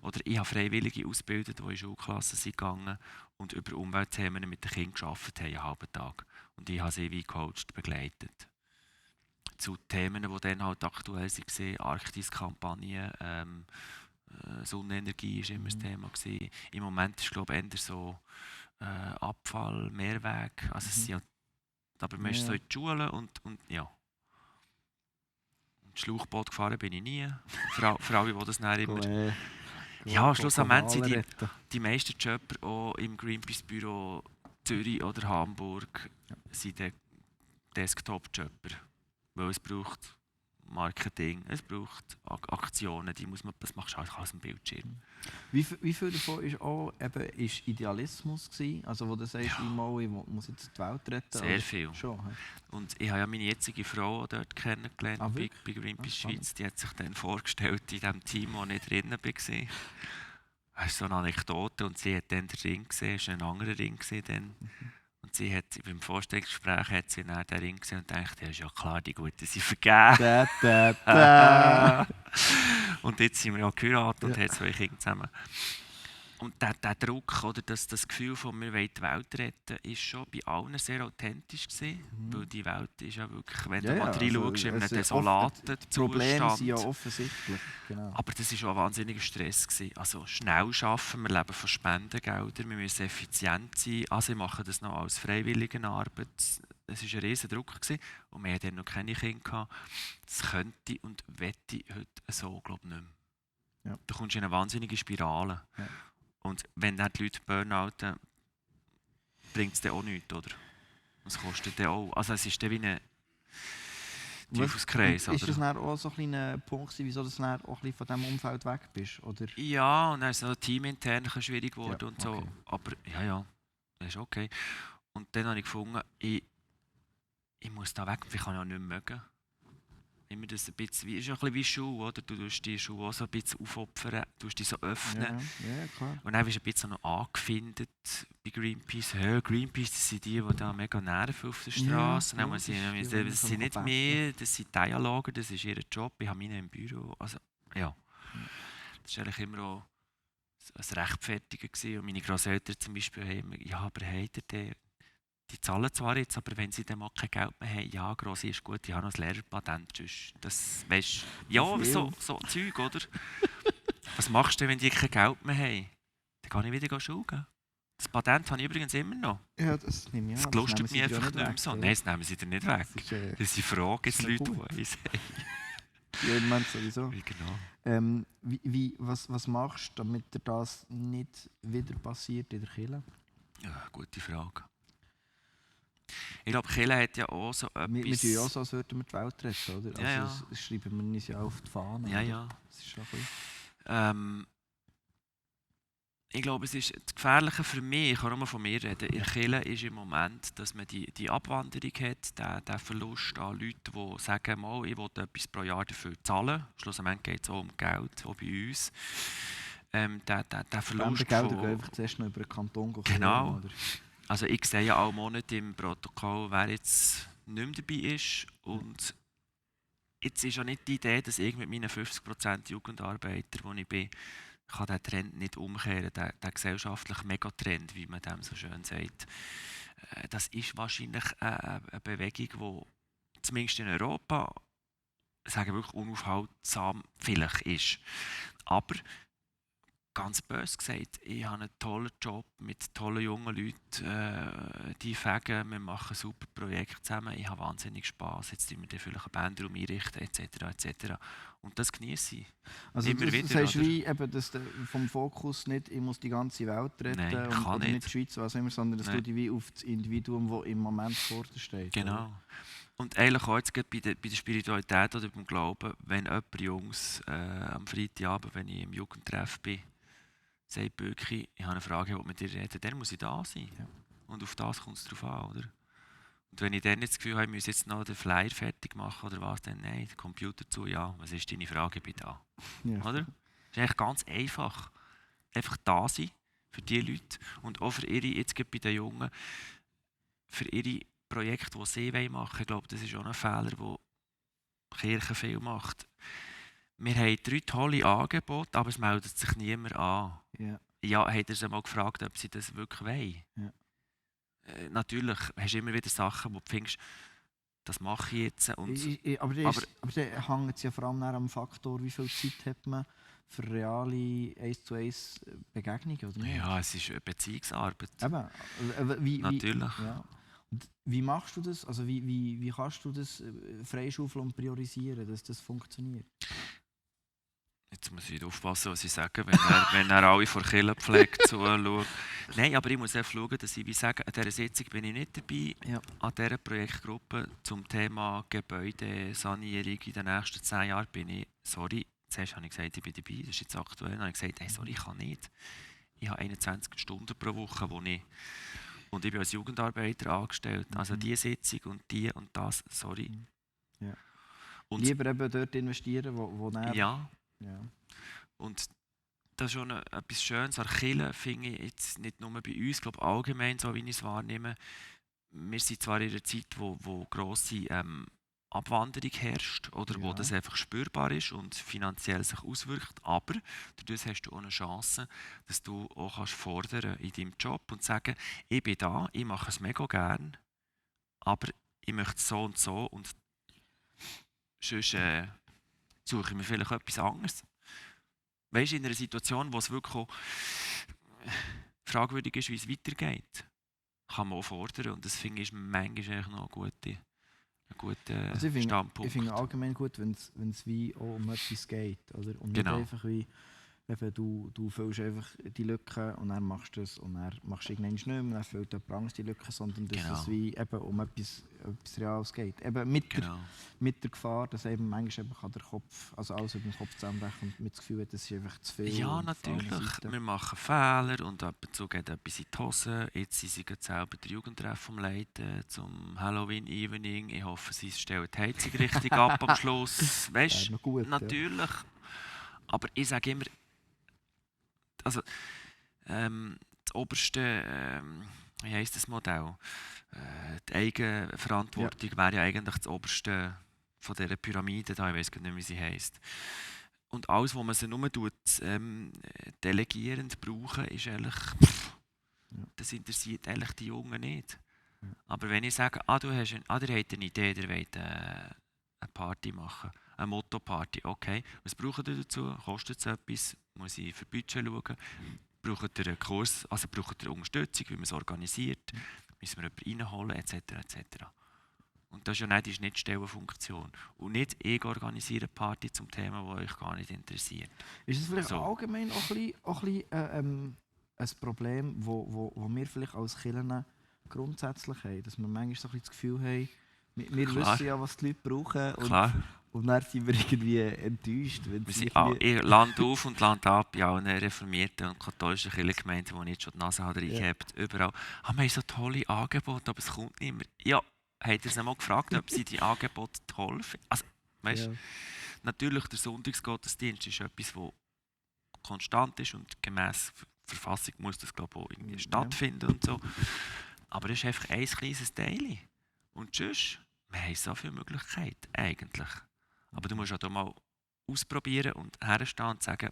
Oder ich habe Freiwillige ausgebildet, die in Schulklassen sind gegangen und über Umweltthemen mit den Kindern gearbeitet haben, einen halben Tag. Und ich habe sie wie gecoacht, begleitet. Zu Themen, die dann halt aktuell waren, Arktis-Kampagne, Sonnenenergie war immer das Thema gewesen. Im Moment ist, glaube ich, eher so Abfall, Mehrweg. Also es sind ja, aber man ist so in die Schule und ja. Und Schlauchboot gefahren bin ich nie. Für alle, die das dann immer... Ja, schlussendlich sind die meisten Jobber auch im Greenpeace-Büro Zürich oder Hamburg sind Desktop-Jobber. Weil es braucht Marketing, es braucht Aktionen, das machst du alles am Bildschirm. Wie viel davon ist auch ist Idealismus gewesen? Also wo du sagst, ich muss jetzt die Welt retten? Sehr viel. Schon, he? Und ich habe ja meine jetzige Frau auch dort kennengelernt, bei Greenpeace Schweiz. Die hat sich dann vorgestellt in dem Team, wo ich drin war. Das ist so eine Anekdote und sie hat dann den Ring gesehen, es war ein anderer Ring dann. Und sie hat beim Vorstellungsgespräch hat sie dann den Ring gesehen und dachte, ja, ist ja klar, die Guten sind vergeben. Und jetzt sind wir auch geheiratet und haben 2 Kinder zusammen. Und der Druck oder das Gefühl von wir wollen die Welt retten, ist schon bei allen sehr authentisch gewesen, weil die Welt ist ja wirklich, wenn du mal reinschaust, in einem desolaten Die Probleme sind ja Zustand. offensichtlich. Genau. Aber das war auch ein wahnsinniger Stress gewesen. Also schnell arbeiten, wir leben von Spendengeldern, wir müssen effizient sein. Also ich mache das noch als Freiwilligenarbeit. Es war ein riesen Druck gewesen. Und wir hatten noch keine Kinder gehabt. Das könnte und wette heute so, glaube ich, nicht mehr. Ja. Du kommst in eine wahnsinnige Spirale. Ja. Und wenn dann die Leute burnouten, bringt es dann auch nichts, oder? Es kostet dann auch. Also es ist dann wie ein Teufelskreis, Ist das oder? dann auch so ein kleiner Punkt gewesen, wieso du dann auch ein bisschen von diesem Umfeld weg bist? Oder? Ja, und dann ist es auch teamintern ein bisschen schwierig geworden Ja, und so. okay. Aber ja, das ist okay. Und dann habe ich gefunden, ich muss da weg, ich kann ja nicht mehr mögen. Immer das ein bisschen, ist ja ein bisschen wie Schuhe, oder? Du tust die Schuhe auch so ein bisschen aufopfern, du tust die so öffnen. Ja, klar. Und dann bist du ein bisschen noch angefindet bei Greenpeace. Ja, Greenpeace, das sind die da mega nerven auf der Straße. Ja, Das das sind nicht mehr, das sind Dialoger, das ist ihr Job. Ich habe meine im Büro. Also, ja. Das war eigentlich immer auch ein Rechtfertigen gewesen. Und meine Grosseltern zum Beispiel haben immer, ja, aber habt ihr die zahlen zwar jetzt, aber wenn sie dann mal kein Geld mehr haben, ja, Grossi ist gut, ich habe noch ein Lehrerpatent. Das, weißt, ja, so Zeug, oder? Was machst du, wenn die kein Geld mehr haben? Dann kann ich wieder schauen. Das Patent habe ich übrigens immer noch. Ja, das nehme ich Das an. gelustert mich nehmen sie einfach dir nicht ja mehr so. weg, Nein, das nehmen sie dir nicht weg. Das ist, Das sind Fragen, das ist die Leute, gut. die uns haben. ja, im Moment sowieso. Genau. Was machst du, damit dir das nicht wieder passiert in der Kirche? Ja, gute Frage. Ich glaube, Kirche hat ja auch so etwas... Wir tun ja auch so, als würden wir die Welt retten, oder? Ja, Also das schreiben wir uns ja auf die Fahne. Ja, oder? ja. Das ist schon ein bisschen... Ich glaube, es ist das Gefährliche für mich, ich kann nur mal von mir reden, in der Kirche ist im Moment, dass man die Abwanderung hat, den Verlust an Leuten, die sagen, mal, ich will etwas pro Jahr dafür zahlen. Schlussendlich geht es auch um Geld, auch bei uns. Der Verlust Gelder gehen einfach zuerst noch über den Kanton gehen. Genau. Oder? Also ich sehe ja alle Monate im Protokoll, wer jetzt nicht mehr dabei ist. Und jetzt ist ja nicht die Idee, dass ich mit meinen 50% Jugendarbeiter, wo ich bin, kann den Trend nicht umkehren, der gesellschaftliche Megatrend, wie man dem so schön sagt. Das ist wahrscheinlich eine Bewegung, die zumindest in Europa, sagen wir wirklich unaufhaltsam vielleicht ist. Aber ganz böse gesagt, ich habe einen tollen Job mit tollen jungen Leuten, die fegen, wir machen ein super Projekt zusammen, ich habe wahnsinnig Spass, jetzt tun wir dann vielleicht einen Bandraum einrichten, etc. Und das genieße ich. Also Immer du wieder, sagst oder? wie, eben, dass du vom Fokus nicht, ich muss die ganze Welt retten Nein, oder nicht. nicht die Schweiz, was immer, sondern dass Nein. du dich wie auf das Individuum, das im Moment vor dir steht. Genau. Und eigentlich auch jetzt gerade bei der Spiritualität oder beim Glauben, wenn jemand Jungs am Freitagabend, wenn ich im Jugendtreff bin, sagt Böcki, ich habe eine Frage, ich will mit dir reden, dann muss ich da sein. Ja. Und auf das kommt es drauf an, oder? Und wenn ich dann nicht das Gefühl habe, ich muss jetzt noch den Flyer fertig machen oder was, dann nein, der Computer zu, ja, was ist deine Frage, ich bin da. Ja. Oder? Das ist eigentlich ganz einfach. Einfach da sein für die Leute und auch für ihre, jetzt gerade bei den Jungen, für ihre Projekte, die sie machen wollen. Ich glaube, das ist auch ein Fehler, den die Kirche viel macht. Wir haben 3 tolle Angebote, aber es meldet sich niemand an. Ja. Ja, hat er sie mal gefragt, ob sie das wirklich wollen? Ja. Natürlich hast du immer wieder Sachen, wo du findest, das mache ich jetzt. Und Aber da hängt es ja vor allem am Faktor, wie viel Zeit hat man für reale 1:1 Begegnungen, oder nicht? ja, es ist eine Beziehungsarbeit. Eben, Natürlich. Ja. Und wie machst du das? Also wie kannst du das freischaufeln und priorisieren, dass das funktioniert? Jetzt muss ich wieder aufpassen, was ich sage, wenn er alle vor Killenpflege zuschaut. Nein, aber ich muss einfach schauen, dass ich wie sage, an dieser Sitzung bin ich nicht dabei. Ja. An dieser Projektgruppe zum Thema Gebäudesanierung in den nächsten 10 Jahren bin ich, sorry, zuerst habe ich gesagt, ich bin dabei, das ist jetzt aktuell, dann habe ich gesagt, hey, sorry, ich kann nicht. Ich habe 21 Stunden pro Woche, und ich bin als Jugendarbeiter angestellt. Also diese Sitzung und die und das, sorry. Ja. Und Lieber eben dort investieren, wo ja. Ja. Und das ist schon etwas Schönes. An Kirche finde ich jetzt nicht nur bei uns, ich glaube allgemein, so wie ich es wahrnehme. Wir sind zwar in einer Zeit, wo grosse Abwanderung herrscht oder wo Ja. das einfach spürbar ist und finanziell sich auswirkt, aber dadurch hast du auch eine Chance, dass du auch kannst fordern in deinem Job und sagen, ich bin da, ich mache es mega gern, aber ich möchte es so und sonst suche ich mir vielleicht etwas anderes. Weißt du, in einer Situation, wo es wirklich auch fragwürdig ist, wie es weitergeht, kann man auch fordern. Und das finde ich ist manchmal eigentlich noch ein guter Also ich Standpunkt. finde allgemein gut, wenn es wie auch um etwas geht. Oder? Und Genau. nicht einfach wie, eben, du füllst einfach die Lücke und dann machst du das und dann machst du irgendwann nicht mehr und dann füllt jemand anderes die Lücke, sondern dass Genau. es wie eben um etwas Reales geht. Eben mit der Gefahr, dass eben manchmal eben der Kopf, also alles über den Kopf zusammenbrechen und mit das Gefühl hat, das ist einfach zu viel. Ja, und auf allen natürlich. Seiten. Wir machen Fehler und ab und zu geht etwas in die Hose. Jetzt sind sie gerade selber der Jugendtreff am Leiten zum Halloween-Evening. Ich hoffe, sie stellen die Heizung richtig ab am Schluss. Weißt Noch gut, natürlich. Aber ich sage immer, also das oberste, wie heisst das Modell? Die Eigenverantwortung wäre ja eigentlich das oberste von dieser Pyramide da, ich weiß gar nicht, wie sie heisst. Und alles, was man sie nur delegierend brauchen, ist eigentlich, das interessiert eigentlich die Jungen nicht. Ja. Aber wenn ich sage, ihr habt eine Idee, ihr wollt eine Party machen, eine Motto-Party, okay, was braucht ihr dazu? Kostet es etwas? Muss ich für Budget schauen? braucht ihr einen Kurs, also braucht ihr Unterstützung, wie man es organisiert, müssen wir jemanden reinholen, etc. etc. Und das ist ja nicht die Schnittstellenfunktion. Und nicht ich organisiere eine Party zum Thema, das euch gar nicht interessiert. Ist es vielleicht So. allgemein auch ein bisschen ein Problem, wo wir vielleicht als Kirchen grundsätzlich haben? Dass wir manchmal so ein bisschen das Gefühl haben, wir Klar. wissen ja, was die Leute brauchen. Klar, Und dann sind wir irgendwie enttäuscht. Wenn wir sie sind irgendwie- Land auf und Land ab, bei allen reformierten und katholischen Kirchengemeinden, wo ich jetzt schon die Nase habe, reingehabt, überall. Wir haben so tolle Angebote, aber es kommt nicht mehr. Ja, habt ihr es einmal gefragt, ob sie die Angebote toll finden? Also, weißt, Ja. natürlich, der Sonntagsgottesdienst ist etwas, das konstant ist und gemäss Verfassung muss das, glaube ich, auch irgendwie stattfinden und so. Aber es ist einfach ein kleines Teil. Und sonst, wir haben so viele Möglichkeiten, eigentlich. Aber du musst auch mal ausprobieren und herstehen und sagen,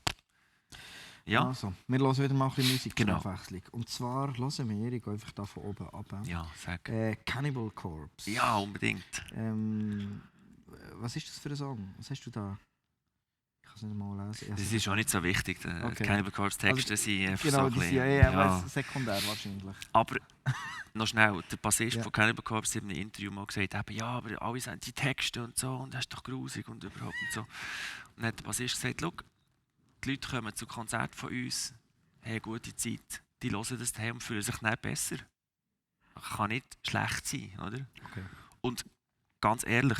ja, Also, wir hören wieder mal ein bisschen Musik Genau. zur Abwechslung. Und zwar hören wir, ich gehe einfach da von oben ab. ja, sag. Cannibal Corpse. Ja, unbedingt. Was ist das für ein Song? Was hast du da? Ich kann es nicht mal lesen. Das ist auch nicht so wichtig. Die Okay. Cannibal Corpse Texte sind einfach Genau, so die ein sind bisschen, ja sekundär wahrscheinlich. Aber noch schnell, der Bassist Ja. von Cannibal Corpse hat in einem Interview mal gesagt, eben, ja, aber alle sagen die Texte und so, und das ist doch grusig und überhaupt und so. Und dann hat der Bassist gesagt, schau, die Leute kommen zu Konzerten von uns, haben eine gute Zeit, die hören das daheim und fühlen sich nicht besser. Kann nicht schlecht sein, oder? Okay. Und ganz ehrlich,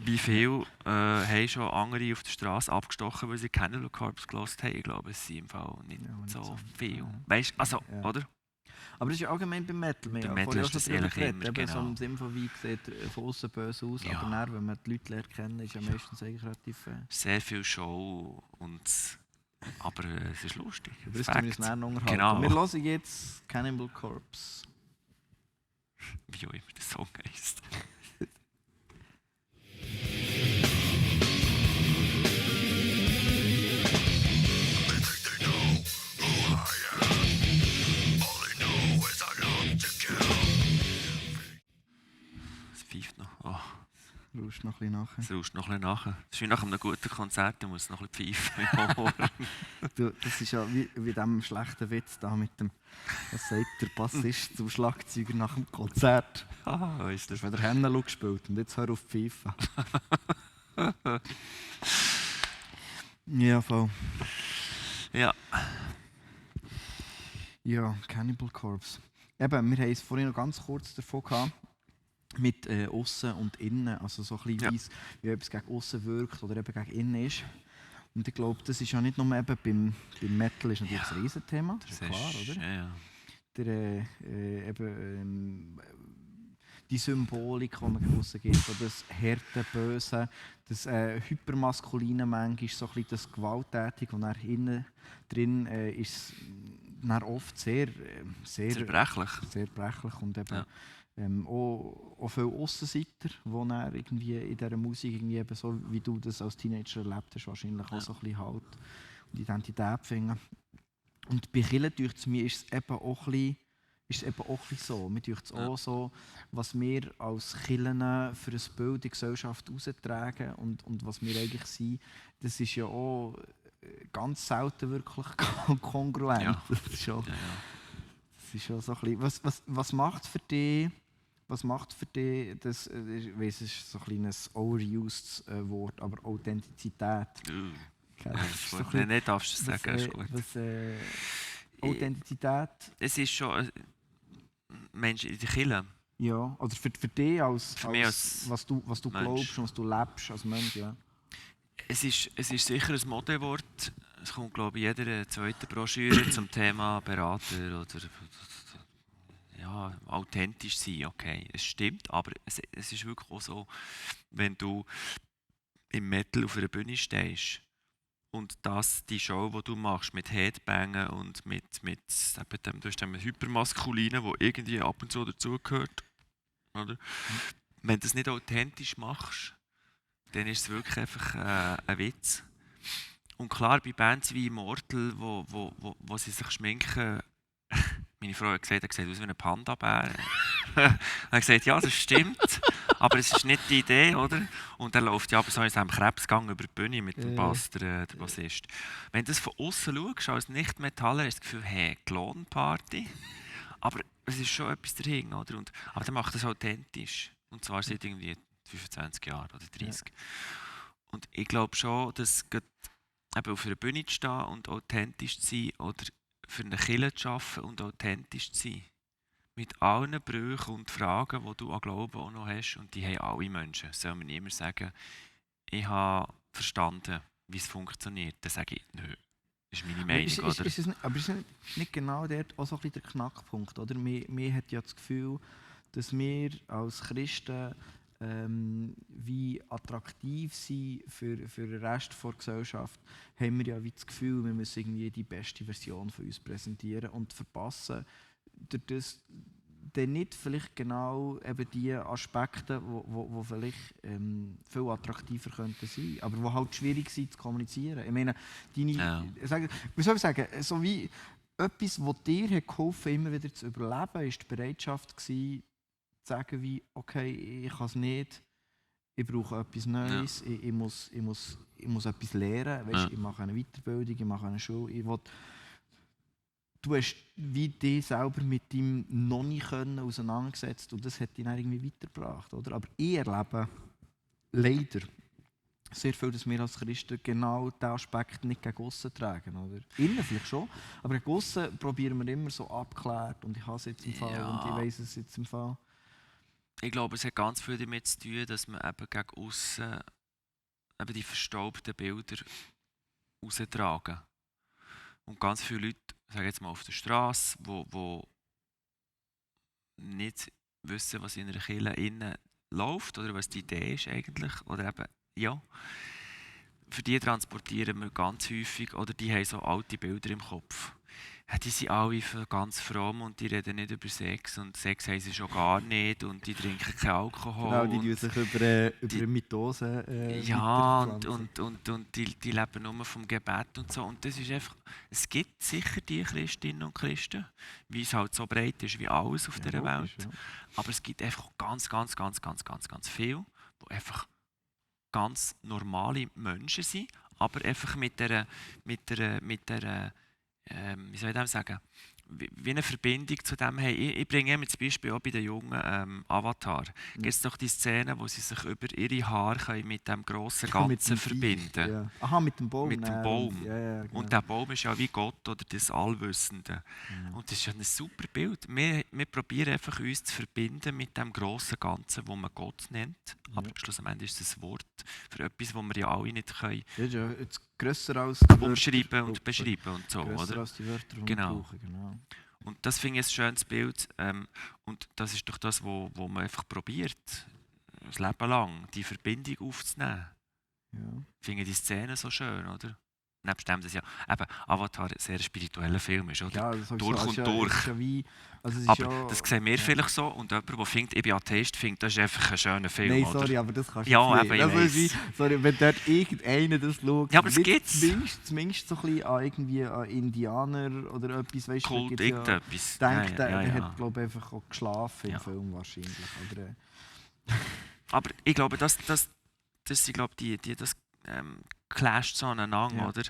wie viel haben schon andere auf der Straße abgestochen, weil sie Cannibal Corpse gehört haben? Ich glaube, es sind im Fall nicht, Ja, nicht so so. viel. Ja. Weißt du, also, Ja. oder? Aber das ist ja allgemein beim Metal. Wir Beim haben Metal vorhin ist auch schon das drüber eigentlich geredet, immer, eben so genau. im Sinne von, wie sieht von außen böse aus, Ja. aber dann, wenn man die Leute lernt kennen, ist ja meistens eigentlich relativ... Sehr viel Show aber es ist lustig. Aber das Fact. tun wir uns näher unterhalten. Genau. Wir hören jetzt Cannibal Corpse. Wie auch immer der Song heisst. Es pfeift noch. Oh, Rausch noch ein bisschen nachher. es rauscht noch ein bisschen nach. Es ist wie nach einem guten Konzert, da muss es noch ein bisschen pfeifen im Ohr. Du, das ist ja wie diesem schlechten Witz da mit dem, was sagt der Bassist zum Schlagzeuger nach dem Konzert. Ah, ist Du das? hast wieder Hennelo gespielt und jetzt hör auf pfeifen. Ja, voll. Ja. Ja, Cannibal Corpse. Eben, wir haben es vorhin noch ganz kurz davon gehabt, mit außen und innen, also so ein bisschen wie etwas gegen außen wirkt oder eben gegen innen ist. Und ich glaube, das ist ja nicht nur eben beim Metal ist natürlich ein Riesenthema, das ist ja klar, oder? Ja, ja. Die Symbolik, die man gegen aussen gibt, so das harte, böse, das hypermaskuline manchmal, so ein bisschen das Gewalttätige, und dann innen drin ist dann oft sehr Zerbrechlich. sehr brechlich und eben Ja. auch viele Aussenseiter, die dann irgendwie in dieser Musik irgendwie eben so, wie du das als Teenager erlebt hast, wahrscheinlich auch so ein bisschen halt und Identität finden. Und bei Kirchen, denke ich mir, ist es eben auch ein bisschen so. Mir denkt es auch so, was wir als Kirchen für ein Bild in die Gesellschaft raustragen und was wir eigentlich sind, das ist ja auch ganz selten wirklich kongruent. Ja. Das ist schon, Ja, ja. das ist schon so ein bisschen, was macht für dich, das, ich weiss, es ist so ein kleines overused Wort, aber Authentizität. Ja, Das ist ist so gut. ein bisschen- Nein, darfst du sagen, ist gut. Authentizität, Es ist schon Menschen in der Kirche. ja, oder für dich Für mich als was du Mensch. glaubst und was du lebst als Mensch, ja. Es ist sicher ein Modewort. Es kommt, glaube ich, in jeder zweiten Broschüre zum Thema Berater oder ja, authentisch sein. Okay, es stimmt, aber es ist wirklich auch so, wenn du im Metal auf einer Bühne stehst und die Show, die du machst mit Headbangen und mit eben dem Hypermaskulinen, wo irgendwie ab und zu dazugehört, oder? Wenn du das nicht authentisch machst, dann ist es wirklich einfach ein Witz. Und klar, bei Bands wie Immortal, wo sie sich schminken, meine Frau hat gesagt, er sieht aus wie ein Panda-Bär. Er hat gesagt, ja, das stimmt, aber es ist nicht die Idee, oder? Und er läuft ja aber so in seinem Krebsgang über die Bühne mit dem Bass, der Bassist. Wenn du das von außen schaust, als Nicht-Metaller, hast du das Gefühl, hey, Klonparty. Aber es ist schon etwas dahinter, oder? Aber der macht das authentisch. Und zwar seit irgendwie 25 Jahren oder 30. Und ich glaube schon, dass eben auf einer Bühne zu stehen und authentisch zu sein oder für eine Kirche zu arbeiten und authentisch zu sein. Mit allen Brüchen und Fragen, die du an Glauben auch noch hast. Und die haben alle Menschen. Soll man niemand sagen, ich habe verstanden, wie es funktioniert. Dann sage ich, nö. Das ist meine Meinung, oder? Aber ist nicht genau dort auch so ein bisschen der Knackpunkt, oder? Wir hat ja das Gefühl, dass wir als Christen wie attraktiv sind für den Rest der Gesellschaft, haben wir ja wie das Gefühl, wir müssen irgendwie die beste Version von uns präsentieren und verpassen durch das dann nicht vielleicht genau eben die Aspekte, wo vielleicht viel attraktiver könnten sein, aber wo halt schwierig sind zu kommunizieren. Ich meine, wie soll ich sagen, so wie etwas, was dir hat geholfen, immer wieder zu überleben, ist die Bereitschaft gewesen, zu sagen wie, okay, ich kann es nicht, ich brauche etwas Neues, ich muss etwas lernen, weißt, ich mache eine Weiterbildung, ich mache eine Schule, du hast wie dich selber mit deinem noch nicht können auseinandergesetzt und das hat dich dann irgendwie weitergebracht, oder? Aber ich erlebe leider sehr viel, dass wir als Christen genau diesen Aspekt nicht gegen aussen tragen, oder? Innen vielleicht schon, aber gegen aussen probieren wir immer so abgeklärt und ich habe es jetzt im Fall und ich weiss es jetzt im Fall. Ich glaube, es hat ganz viel damit zu tun, dass man eben gegen aussen eben die verstaubten Bilder raustragen. Und ganz viele Leute, sage jetzt mal auf der Straße, die nicht wissen, was in einer Kirche innen läuft oder was die Idee ist eigentlich. Oder eben, ja, für die transportieren wir ganz häufig, oder die haben so alte Bilder im Kopf. Ja, die sind alle ganz fromm und die reden nicht über Sex und Sex haben sie schon gar nicht und die trinken keinen Alkohol. Genau, die sich über Mitose ja, und die leben nur vom Gebet und so. Und das ist einfach, es gibt sicher die Christinnen und Christen, wie es halt so breit ist wie alles auf dieser Welt. Ja. Aber es gibt einfach ganz viel, die einfach ganz normale Menschen sind, aber einfach mit der wie soll ich das sagen, wie eine Verbindung zu dem haben. Ich bringe immer das Beispiel auch bei den jungen Avatar. Gibt es doch die Szene, wo sie sich über ihre Haare mit dem grossen Ganzen verbinden. Ja. Aha, mit dem Baum. Mit dem Baum. Ja, genau. Und der Baum ist ja wie Gott oder das Allwissende. Und das ist ja ein super Bild. Wir probieren einfach uns zu verbinden mit dem grossen Ganzen, das man Gott nennt. Aber schlussendlich ist es ein Wort für etwas, das wir ja alle nicht können. Ja, jetzt grösser als umschreiben und beschreiben und so, grösser oder? Als die Wörter, die genau. wir brauchen, genau. Und das finde ich ein schönes Bild. Und das ist doch das, wo man einfach probiert, das Leben lang, die Verbindung aufzunehmen. Ja. Ich finde die Szene so schön, oder? Nebst dem, dass ja eben Avatar ein sehr spiritueller Film ist, oder? Ja, durch und durch. Aber das sehen wir vielleicht so und jemand, der findet, ich bin Atheist, findet, das ist einfach ein schöner Film. Nein, oder? sorry, aber das kannst du ja, nicht. Sorry, wenn dort irgendeiner das schaut, ja, aber es gibt's. Zumindest so ein bisschen an irgendwie an Indianer oder etwas, weißt du, Kult, irgendetwas. Denkt, der hat, glaube ich, einfach auch geschlafen im Film wahrscheinlich. Oder, aber ich glaube, das sind, glaube ich, das clasht so aneinander, oder?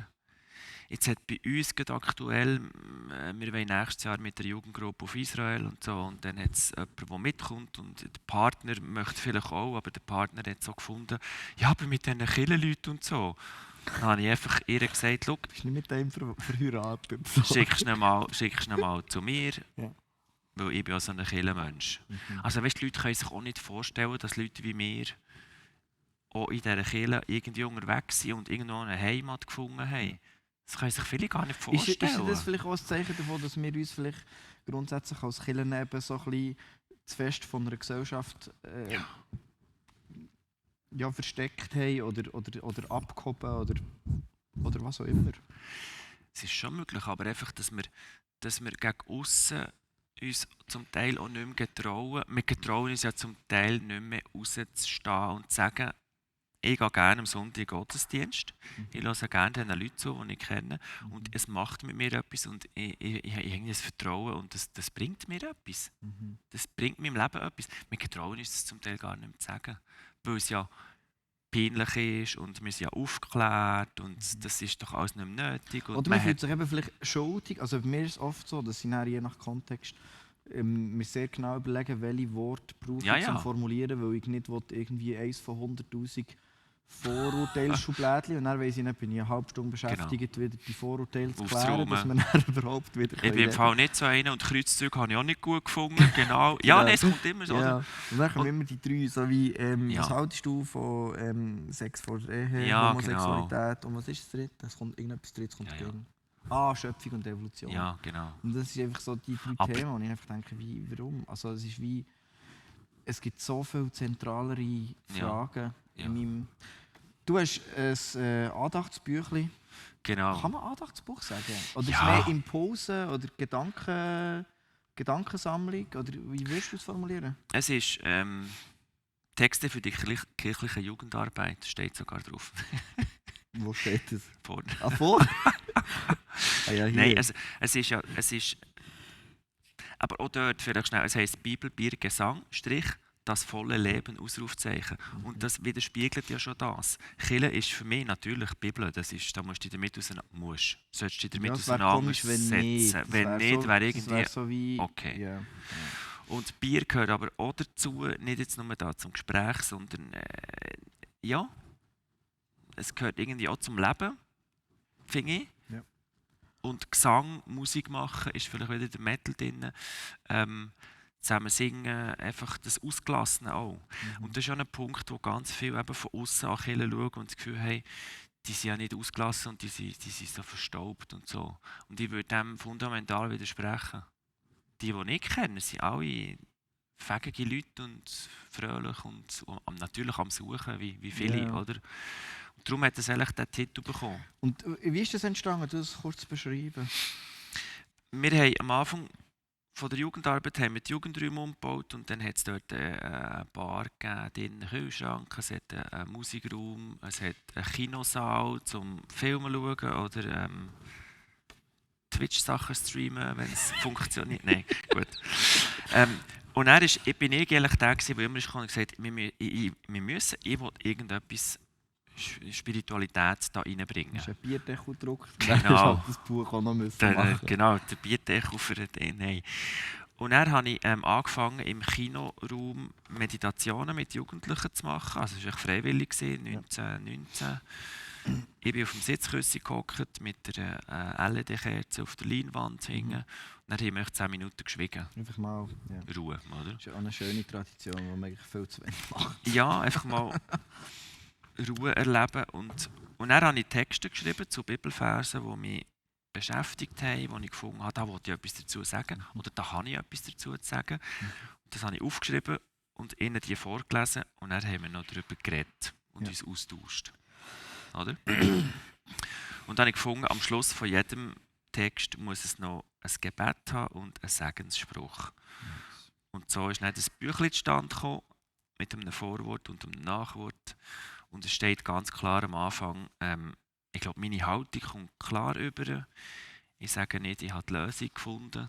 Jetzt hat bei uns gerade aktuell, wir wollen nächstes Jahr mit der Jugendgruppe auf Israel und so, und dann hat es jemanden, der mitkommt und der Partner möchte vielleicht auch, aber der Partner hat so gefunden, ja, aber mit diesen Kirchenleuten und so. Dann habe ich einfach ihr gesagt, schau, bist du nicht mit dem verheiratet? Schickst ihn mal zu mir, weil ich bin auch so ein Kirchenmensch. Also weißt, die Leute können sich auch nicht vorstellen, dass Leute wie wir auch in dieser Kirche irgendwie unterwegs sind und irgendwo eine Heimat gefunden haben. Das können sich viele gar nicht vorstellen. Ist das vielleicht auch ein Zeichen davon, dass wir uns vielleicht grundsätzlich als Kirchen eben so ein bisschen zu fest von einer Gesellschaft versteckt haben oder abgehoben oder was auch immer? Es ist schon möglich, aber einfach, dass wir gegen aussen uns zum Teil auch nicht mehr getrauen. Wir getrauen uns ja zum Teil nicht mehr rauszustehen und zu sagen, ich gehe gerne am Sonntag in den Gottesdienst. Ich höre gerne den Leuten zu, die ich kenne. Und es macht mit mir etwas und ich habe irgendwie ein Vertrauen und das bringt mir etwas. Das bringt meinem Leben etwas. Wir getrauen uns das zum Teil gar nicht mehr zu sagen, weil es ja peinlich ist und wir sind ja aufgeklärt und das ist doch alles nicht mehr nötig. Und Oder man fühlt sich eben vielleicht schuldig. Also bei mir ist es oft so, dass ich dann je nach Kontext mir sehr genau überlegen, welche Worte brauche ich zum Formulieren, weil ich nicht irgendwie eins von 100'000 Vorurteilsschublädchen und dann weiss ich nicht, bin ich eine halbe Stunde beschäftigt, wieder die Vorurteile zu klären, dass man dann überhaupt wieder Ich bin im Fall nicht so einer und Kreuzzüge habe ich auch nicht gut gefunden. Genau. Ja, nein, es kommt immer so. Ja. Und dann kommen immer die drei, so wie was haltest du von Sex vor der Ehe, Homosexualität und was ist das dritte? Es kommt irgendetwas drittes kommt gerne. Schöpfung und Evolution. Ja, genau. Und das sind einfach so die drei Themen, und ich einfach denke, warum? Also es ist wie, es gibt so viele zentralere Fragen in meinem... Du hast ein Andachtsbüchlein. Genau. Kann man Andachtsbuch sagen? Oder ist es mehr Impulse oder Gedankensammlung? Oder wie würdest du es formulieren? Es ist Texte für die kirchliche Jugendarbeit, steht sogar drauf. Wo steht das? Vorne. Vor? Nein, es ist... Aber auch dort vielleicht schnell, es heisst Bibel, Bier, Gesang, Strich, das volle Leben, Ausrufzeichen. Und das widerspiegelt ja schon das. Kirche ist für mich natürlich die Bibel, da musst du dich damit auseinandersetzen. Wenn nicht, wäre irgendwie... So wie, okay. Yeah. Und Bier gehört aber auch dazu, nicht jetzt nur da zum Gespräch, sondern es gehört irgendwie auch zum Leben, finde ich. Ja. Und Gesang, Musik machen, ist vielleicht wieder der Metal drin. Zusammen singen, einfach das Ausgelassene auch. Und das ist auch ein Punkt, wo ganz viele eben von außen an Kirche schauen und das Gefühl haben, die sind ja nicht ausgelassen und die sind so verstaubt und so. Und ich würde dem fundamental widersprechen. Die ich kenne, sind alle fähige Leute und fröhlich und natürlich am Suchen, wie viele, oder? Und darum hat es eigentlich diesen Titel bekommen. Und wie ist das entstanden? Du das kurz beschreiben. Wir haben am Anfang von der Jugendarbeit haben wir die Jugendräume umgebaut und dann hat es dort eine Bar gegeben, einen Kühlschrank, es hat einen Musikraum, es hat einen Kinosaal zum Filmen schauen oder Twitch-Sachen streamen, wenn es funktioniert. Nein, gut. Und dann bin ich eigentlich der, der immer kam und gesagt hat, ich will irgendetwas Spiritualität da reinbringen. Du hast ein Bierdeckel gedruckt, genau. Das Buch auch noch machen. Genau, der Bierdeckel für den. Nein. Und dann habe ich angefangen, im Kinoraum Meditationen mit Jugendlichen zu machen. Also es war freiwillig, 1919. Ich bin auf dem Sitzkissen gehockt mit der LED-Kerze auf der Leinwand hingen. Und dann haben wir 10 Minuten geschwiegen. Einfach mal Ruhe, oder? Das ist auch eine schöne Tradition, die man eigentlich viel zu wenig macht. Ja, einfach mal Ruhe erleben. Und dann habe ich Texte geschrieben zu Bibelversen, die mich beschäftigt haben, wo ich gefunden habe, da wollte ich etwas dazu sagen oder da habe ich etwas dazu zu sagen. Und das habe ich aufgeschrieben und ihnen die vorgelesen und dann haben wir noch darüber geredet und uns austauscht. Oder? Und dann habe ich gefunden, am Schluss von jedem Text muss es noch ein Gebet haben und einen Segensspruch. Und so ist dann das Büchlein zustande gekommen, mit einem Vorwort und einem Nachwort. Und es steht ganz klar am Anfang, ich glaube, meine Haltung kommt klar über. Ich sage nicht, ich habe die Lösung gefunden.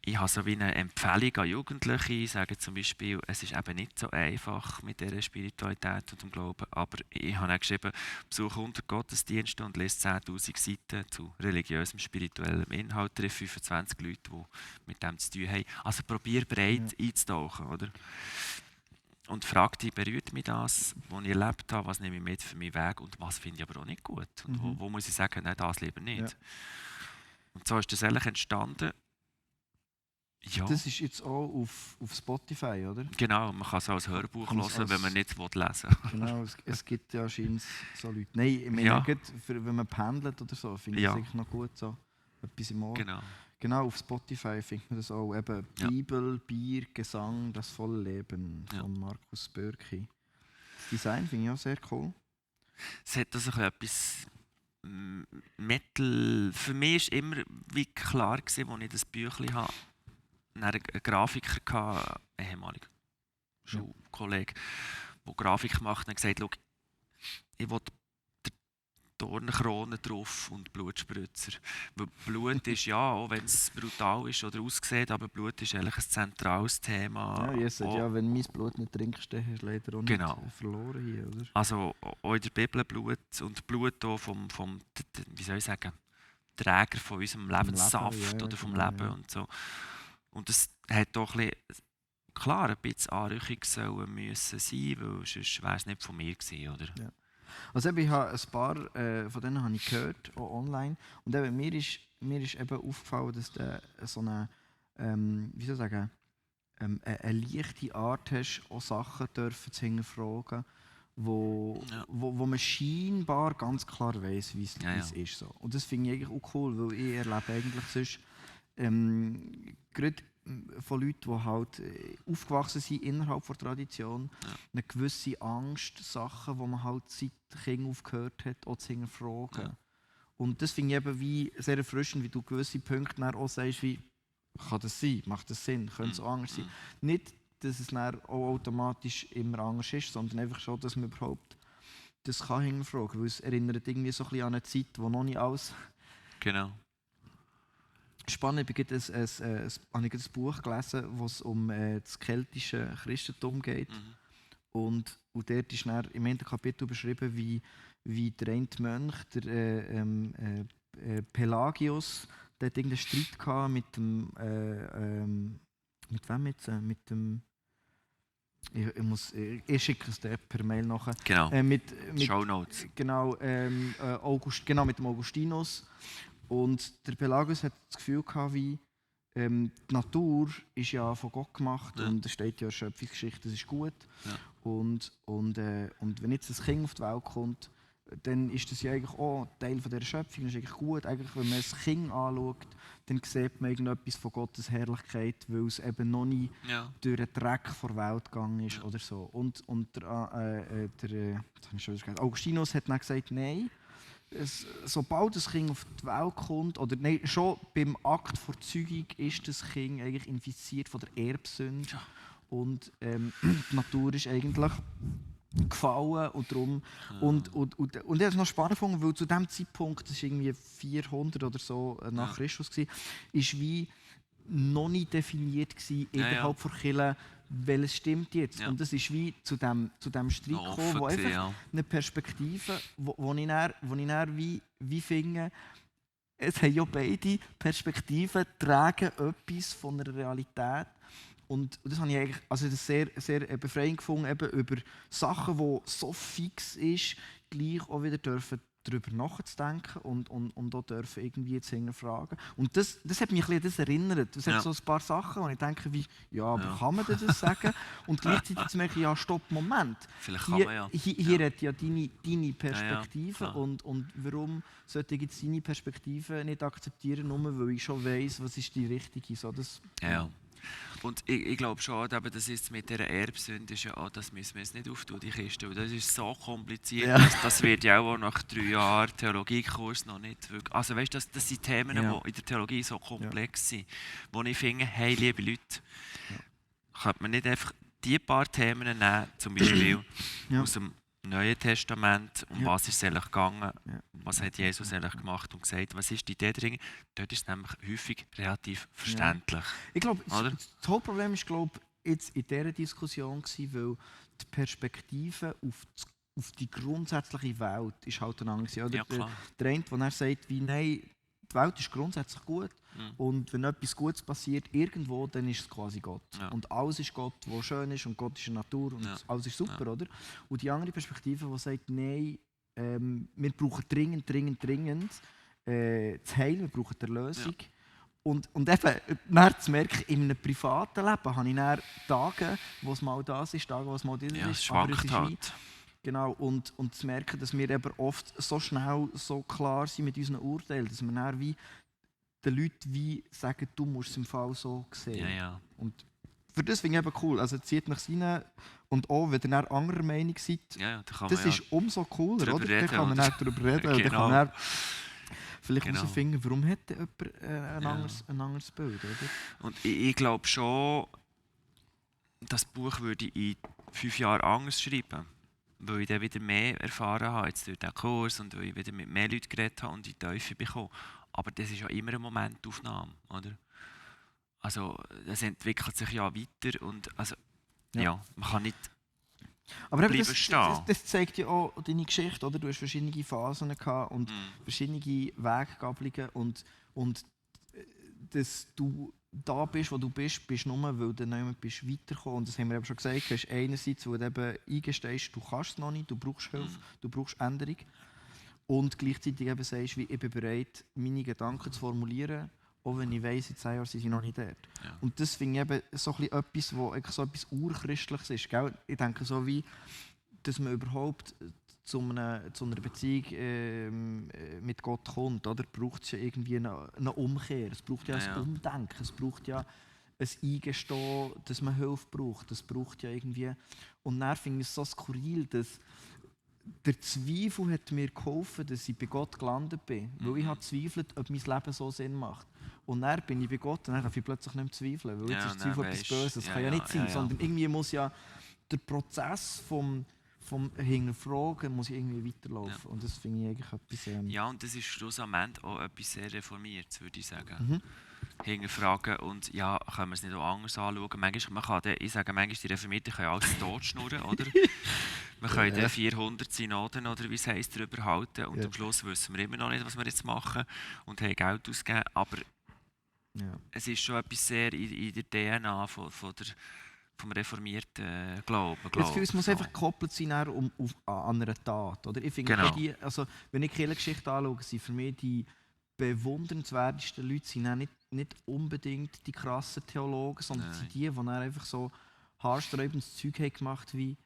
Ich habe so wie eine Empfehlung an Jugendliche. Ich sage zum Beispiel, es ist eben nicht so einfach mit dieser Spiritualität und dem Glauben. Aber ich habe auch geschrieben, besuche 100 Gottesdienste und lese 10'000 Seiten zu religiösem, spirituellem Inhalt. Treffe 25 Leute, die mit dem zu tun haben. Also probiere breit einzutauchen, oder? Und frage dich, berührt mich das, was ich erlebt habe, was nehme ich mit für meinen Weg und was finde ich aber auch nicht gut? Und wo muss ich sagen, nein, das lieber nicht? Ja. Und so ist das eigentlich entstanden. Ja. Das ist jetzt auch auf Spotify, oder? Genau, man kann es auch als Hörbuch hören, wenn man nicht lesen will. Genau, es gibt ja scheinbar so Leute. Nein, ich meine, wenn man pendelt oder so, finde ich es eigentlich noch gut, so etwas im Ohr. Genau, auf Spotify findet man das auch. Eben Bibel, Bier, Gesang, das volle Leben von Markus Börki. Das Design finde ich auch sehr cool. Es hat also etwas Metal. Für mich war immer wie klar, als ich das Büchlein hatte, einen Grafiker, ein ehemaliger Schulkollege, der Grafik macht, und gesagt, ich will Dornenkrone drauf und Blutspritzer. Weil Blut ist ja, auch wenn es brutal ist oder aussieht, aber Blut ist eigentlich ein zentrales Thema. Ja, Jesus sagt, Auch, ja, wenn du mein Blut nicht trinkst, dann hast du leider auch Genau. nicht verloren hier, oder? also auch in der Bibel Blut und Blut auch vom wie soll ich sagen, Träger von unserem Lebenssaft ja, oder vom genau, Leben ja. und so. Und das hat doch ein bisschen, klar, ein bisschen Anrüchung sollen müssen sein, weil sonst wäre es nicht von mir gewesen, oder? Ja. Also eben, ich habe ein paar von denen habe ich gehört, auch online. Und eben, mir ist eben aufgefallen, dass du so eine, wie soll ich sagen, eine leichte Art hast, auch Sachen dürfen zu hinterfragen, Ja. wo man scheinbar ganz klar weiss, wie Ja, es ja. ist. So. Und das finde ich eigentlich auch cool, weil ich erlebe eigentlich sonst gerade von Leuten, die halt aufgewachsen sind innerhalb der Tradition, eine gewisse Angst, Sachen, die man halt seit Kind aufgehört hat, auch zu hinterfragen. Ja. Und das finde ich eben wie sehr erfrischend, wie du gewisse Punkte dann auch sagst, wie kann das sein, macht das Sinn, könnte es auch anders sein. Nicht, dass es dann auch automatisch immer anders ist, sondern einfach schon, dass man überhaupt das kann hinterfragen, weil es erinnert irgendwie so ein bisschen an eine Zeit, wo noch nicht alles Genau. spannend. Ich habe ein Buch gelesen, wo es um das keltische Christentum geht. Und dort ist dann im ersten Kapitel beschrieben, wie der eine Mönch, der Pelagius, der hat irgendeinen Streit gehabt mit dem mit wem jetzt? Mit dem ich schicke es dir per Mail nachher. Genau. Mit Shownotes. genau, mit dem Augustinus. Und der Pelagius hat das Gefühl gehabt, wie die Natur ist ja von Gott gemacht und es steht ja in der Schöpfungsgeschichte, das ist gut. Ja. Und wenn jetzt ein Kind auf die Welt kommt, dann ist das ja eigentlich auch Teil von dieser Schöpfung, das ist eigentlich gut. Eigentlich, wenn man ein Kind anschaut, dann sieht man irgendetwas von Gottes Herrlichkeit, weil es eben noch nie durch den Dreck der Welt gegangen ist oder so. Und Augustinus hat dann gesagt, nein, sobald das Kind auf die Welt kommt, oder nein, schon beim Akt der Zeugung ist das Kind eigentlich infiziert von der Erbsünde. Ja. Und die Natur ist eigentlich gefallen und darum. Und ich habe es noch spannend gefunden, weil zu diesem Zeitpunkt, das war irgendwie 400 oder so nach Christus, ist wie noch nicht definiert gewesen, innerhalb der Kirche, welches stimmt jetzt. Ja. Und das ist wie zu dem Streit gekommen, wo einfach eine Perspektive, wo ich dann wie finde, es haben ja beide Perspektiven, tragen etwas von einer Realität. Und das habe ich eigentlich das sehr, sehr befreiend gefunden, eben über Sachen, die so fix sind, gleich auch wieder darüber nachzudenken und auch dürfen irgendwie zu hinterfragen. Und das hat mich ein bisschen an das erinnert. Es hat so ein paar Sachen, wo ich denke, wie, aber kann man das sagen? Und gleichzeitig zu merken, ja, stopp, Moment. Vielleicht kann man Hier hat ja deine Perspektive und warum sollte ich jetzt deine Perspektive nicht akzeptieren, nur weil ich schon weiss, was ist die richtige. So, das, Und ich glaube schon, aber das ist mit dieser Erbsünde, ist ja auch, das müssen wir jetzt nicht auftun, die Kiste, weil das ist so kompliziert, das wird ja auch nach 3 Jahren Theologiekurs noch nicht wirklich, also weißt du, das sind Themen, die in der Theologie so komplex sind, wo ich finde, hey, liebe Leute, könnte man nicht einfach die paar Themen nehmen, zum Beispiel aus dem Neuen Testament, was ist es eigentlich gegangen, was hat Jesus eigentlich gemacht und gesagt, was ist die Idee drin? Dort ist es nämlich häufig relativ verständlich. Ich glaube, das Hauptproblem ist jetzt in dieser Diskussion gewesen, weil die Perspektive auf die grundsätzliche Welt ist halt eine andere. Oder? Der eine, der sagt, wie, nein, die Welt ist grundsätzlich gut und wenn etwas Gutes passiert irgendwo, dann ist es quasi Gott. Ja. Und alles ist Gott, was schön ist und Gott ist eine Natur und alles ist super, oder? Und die andere Perspektive, die sagt, nein, wir brauchen dringend das Heil, wir brauchen die Erlösung. Ja. Und eben, dann zu merken, in einem privaten Leben habe ich dann Tage, wo es mal das ist, Tage, wo es mal das ist. Es schwankt halt. Genau, und zu merken, dass wir eben oft so schnell, so klar sind mit unseren Urteilen, dass wir dann wie den Leuten wie sagen, du musst es im Fall so sehen. Ja. Und für das finde ich eben cool. Also zieht mich rein und auch, wenn ihr dann anderer Meinung seid, das ist umso cooler, oder? Dann kann man nicht darüber reden. Genau. Dann kann man vielleicht herausfinden, warum hat jemand ein anderes Bild, oder? Und ich glaube schon, das Buch würde ich in 5 Jahren anders schreiben. weil ich dann wieder mehr erfahren habe, jetzt durch diesen Kurs und weil ich wieder mit mehr Leuten geredet habe und in die Tiefe bekomme. Aber das ist ja immer eine Momentaufnahme, oder? Also, das entwickelt sich ja weiter und also, ja man kann nicht Aber eben bleiben stehen. das zeigt ja auch deine Geschichte, oder? Du hast verschiedene Phasen gehabt und verschiedene Weggabelungen und dass du da bist, wo du bist nur, weil du nicht bist weitergekommen. Und das haben wir eben schon gesagt, du hast einerseits, wo du eben eingestehst, du kannst es noch nicht, du brauchst Hilfe, du brauchst Änderung. Und gleichzeitig eben sagst, wie ich bin bereit, meine Gedanken zu formulieren, auch wenn ich weiss, in 10 Jahren sind sie noch nicht dort. Ja. Und das finde ich eben so etwas, wo so etwas Urchristliches ist. Gell? Ich denke so wie, dass man überhaupt zu einer Beziehung mit Gott kommt, oder? Braucht es ja irgendwie eine Umkehr. Es braucht ja ein Umdenken. Es braucht ja ein Eingestehen, dass man Hilfe braucht. Das braucht ja irgendwie... Und dann finde ich es so skurril, dass der Zweifel hat mir geholfen, dass ich bei Gott gelandet bin. Weil ich habe gezweifelt, ob mein Leben so Sinn macht. Und dann bin ich bei Gott und dann darf ich plötzlich nicht mehr zweifeln. Weil jetzt ist Zweifel etwas Böses. Das kann ja nicht sein. Sondern irgendwie muss ja der Prozess vom Hinterfragen muss irgendwie weiterlaufen. Ja. Und das finde ich eigentlich etwas... Ja, und das ist schlussendlich auch etwas sehr Reformiertes, würde ich sagen. Hinterfragen und ja, können wir es nicht auch anders anschauen. Manchmal, ich sage manchmal, die Reformierten können alles totschnurren, oder? Wir können dann 400 Synoden, oder wie es heisst, darüber halten und am Schluss wissen wir immer noch nicht, was wir jetzt machen und haben Geld ausgegeben. Aber es ist schon etwas sehr in der DNA vom reformierten Glauben. Es muss einfach gekoppelt sein an einer Tat. Oder? Ich finde, wenn ich die Kirchengeschichte anschaue, sind für mich die bewundernswertesten Leute sind nicht unbedingt die krassen Theologen, sondern sind die einfach so haarsträubendes Zeug haben gemacht wie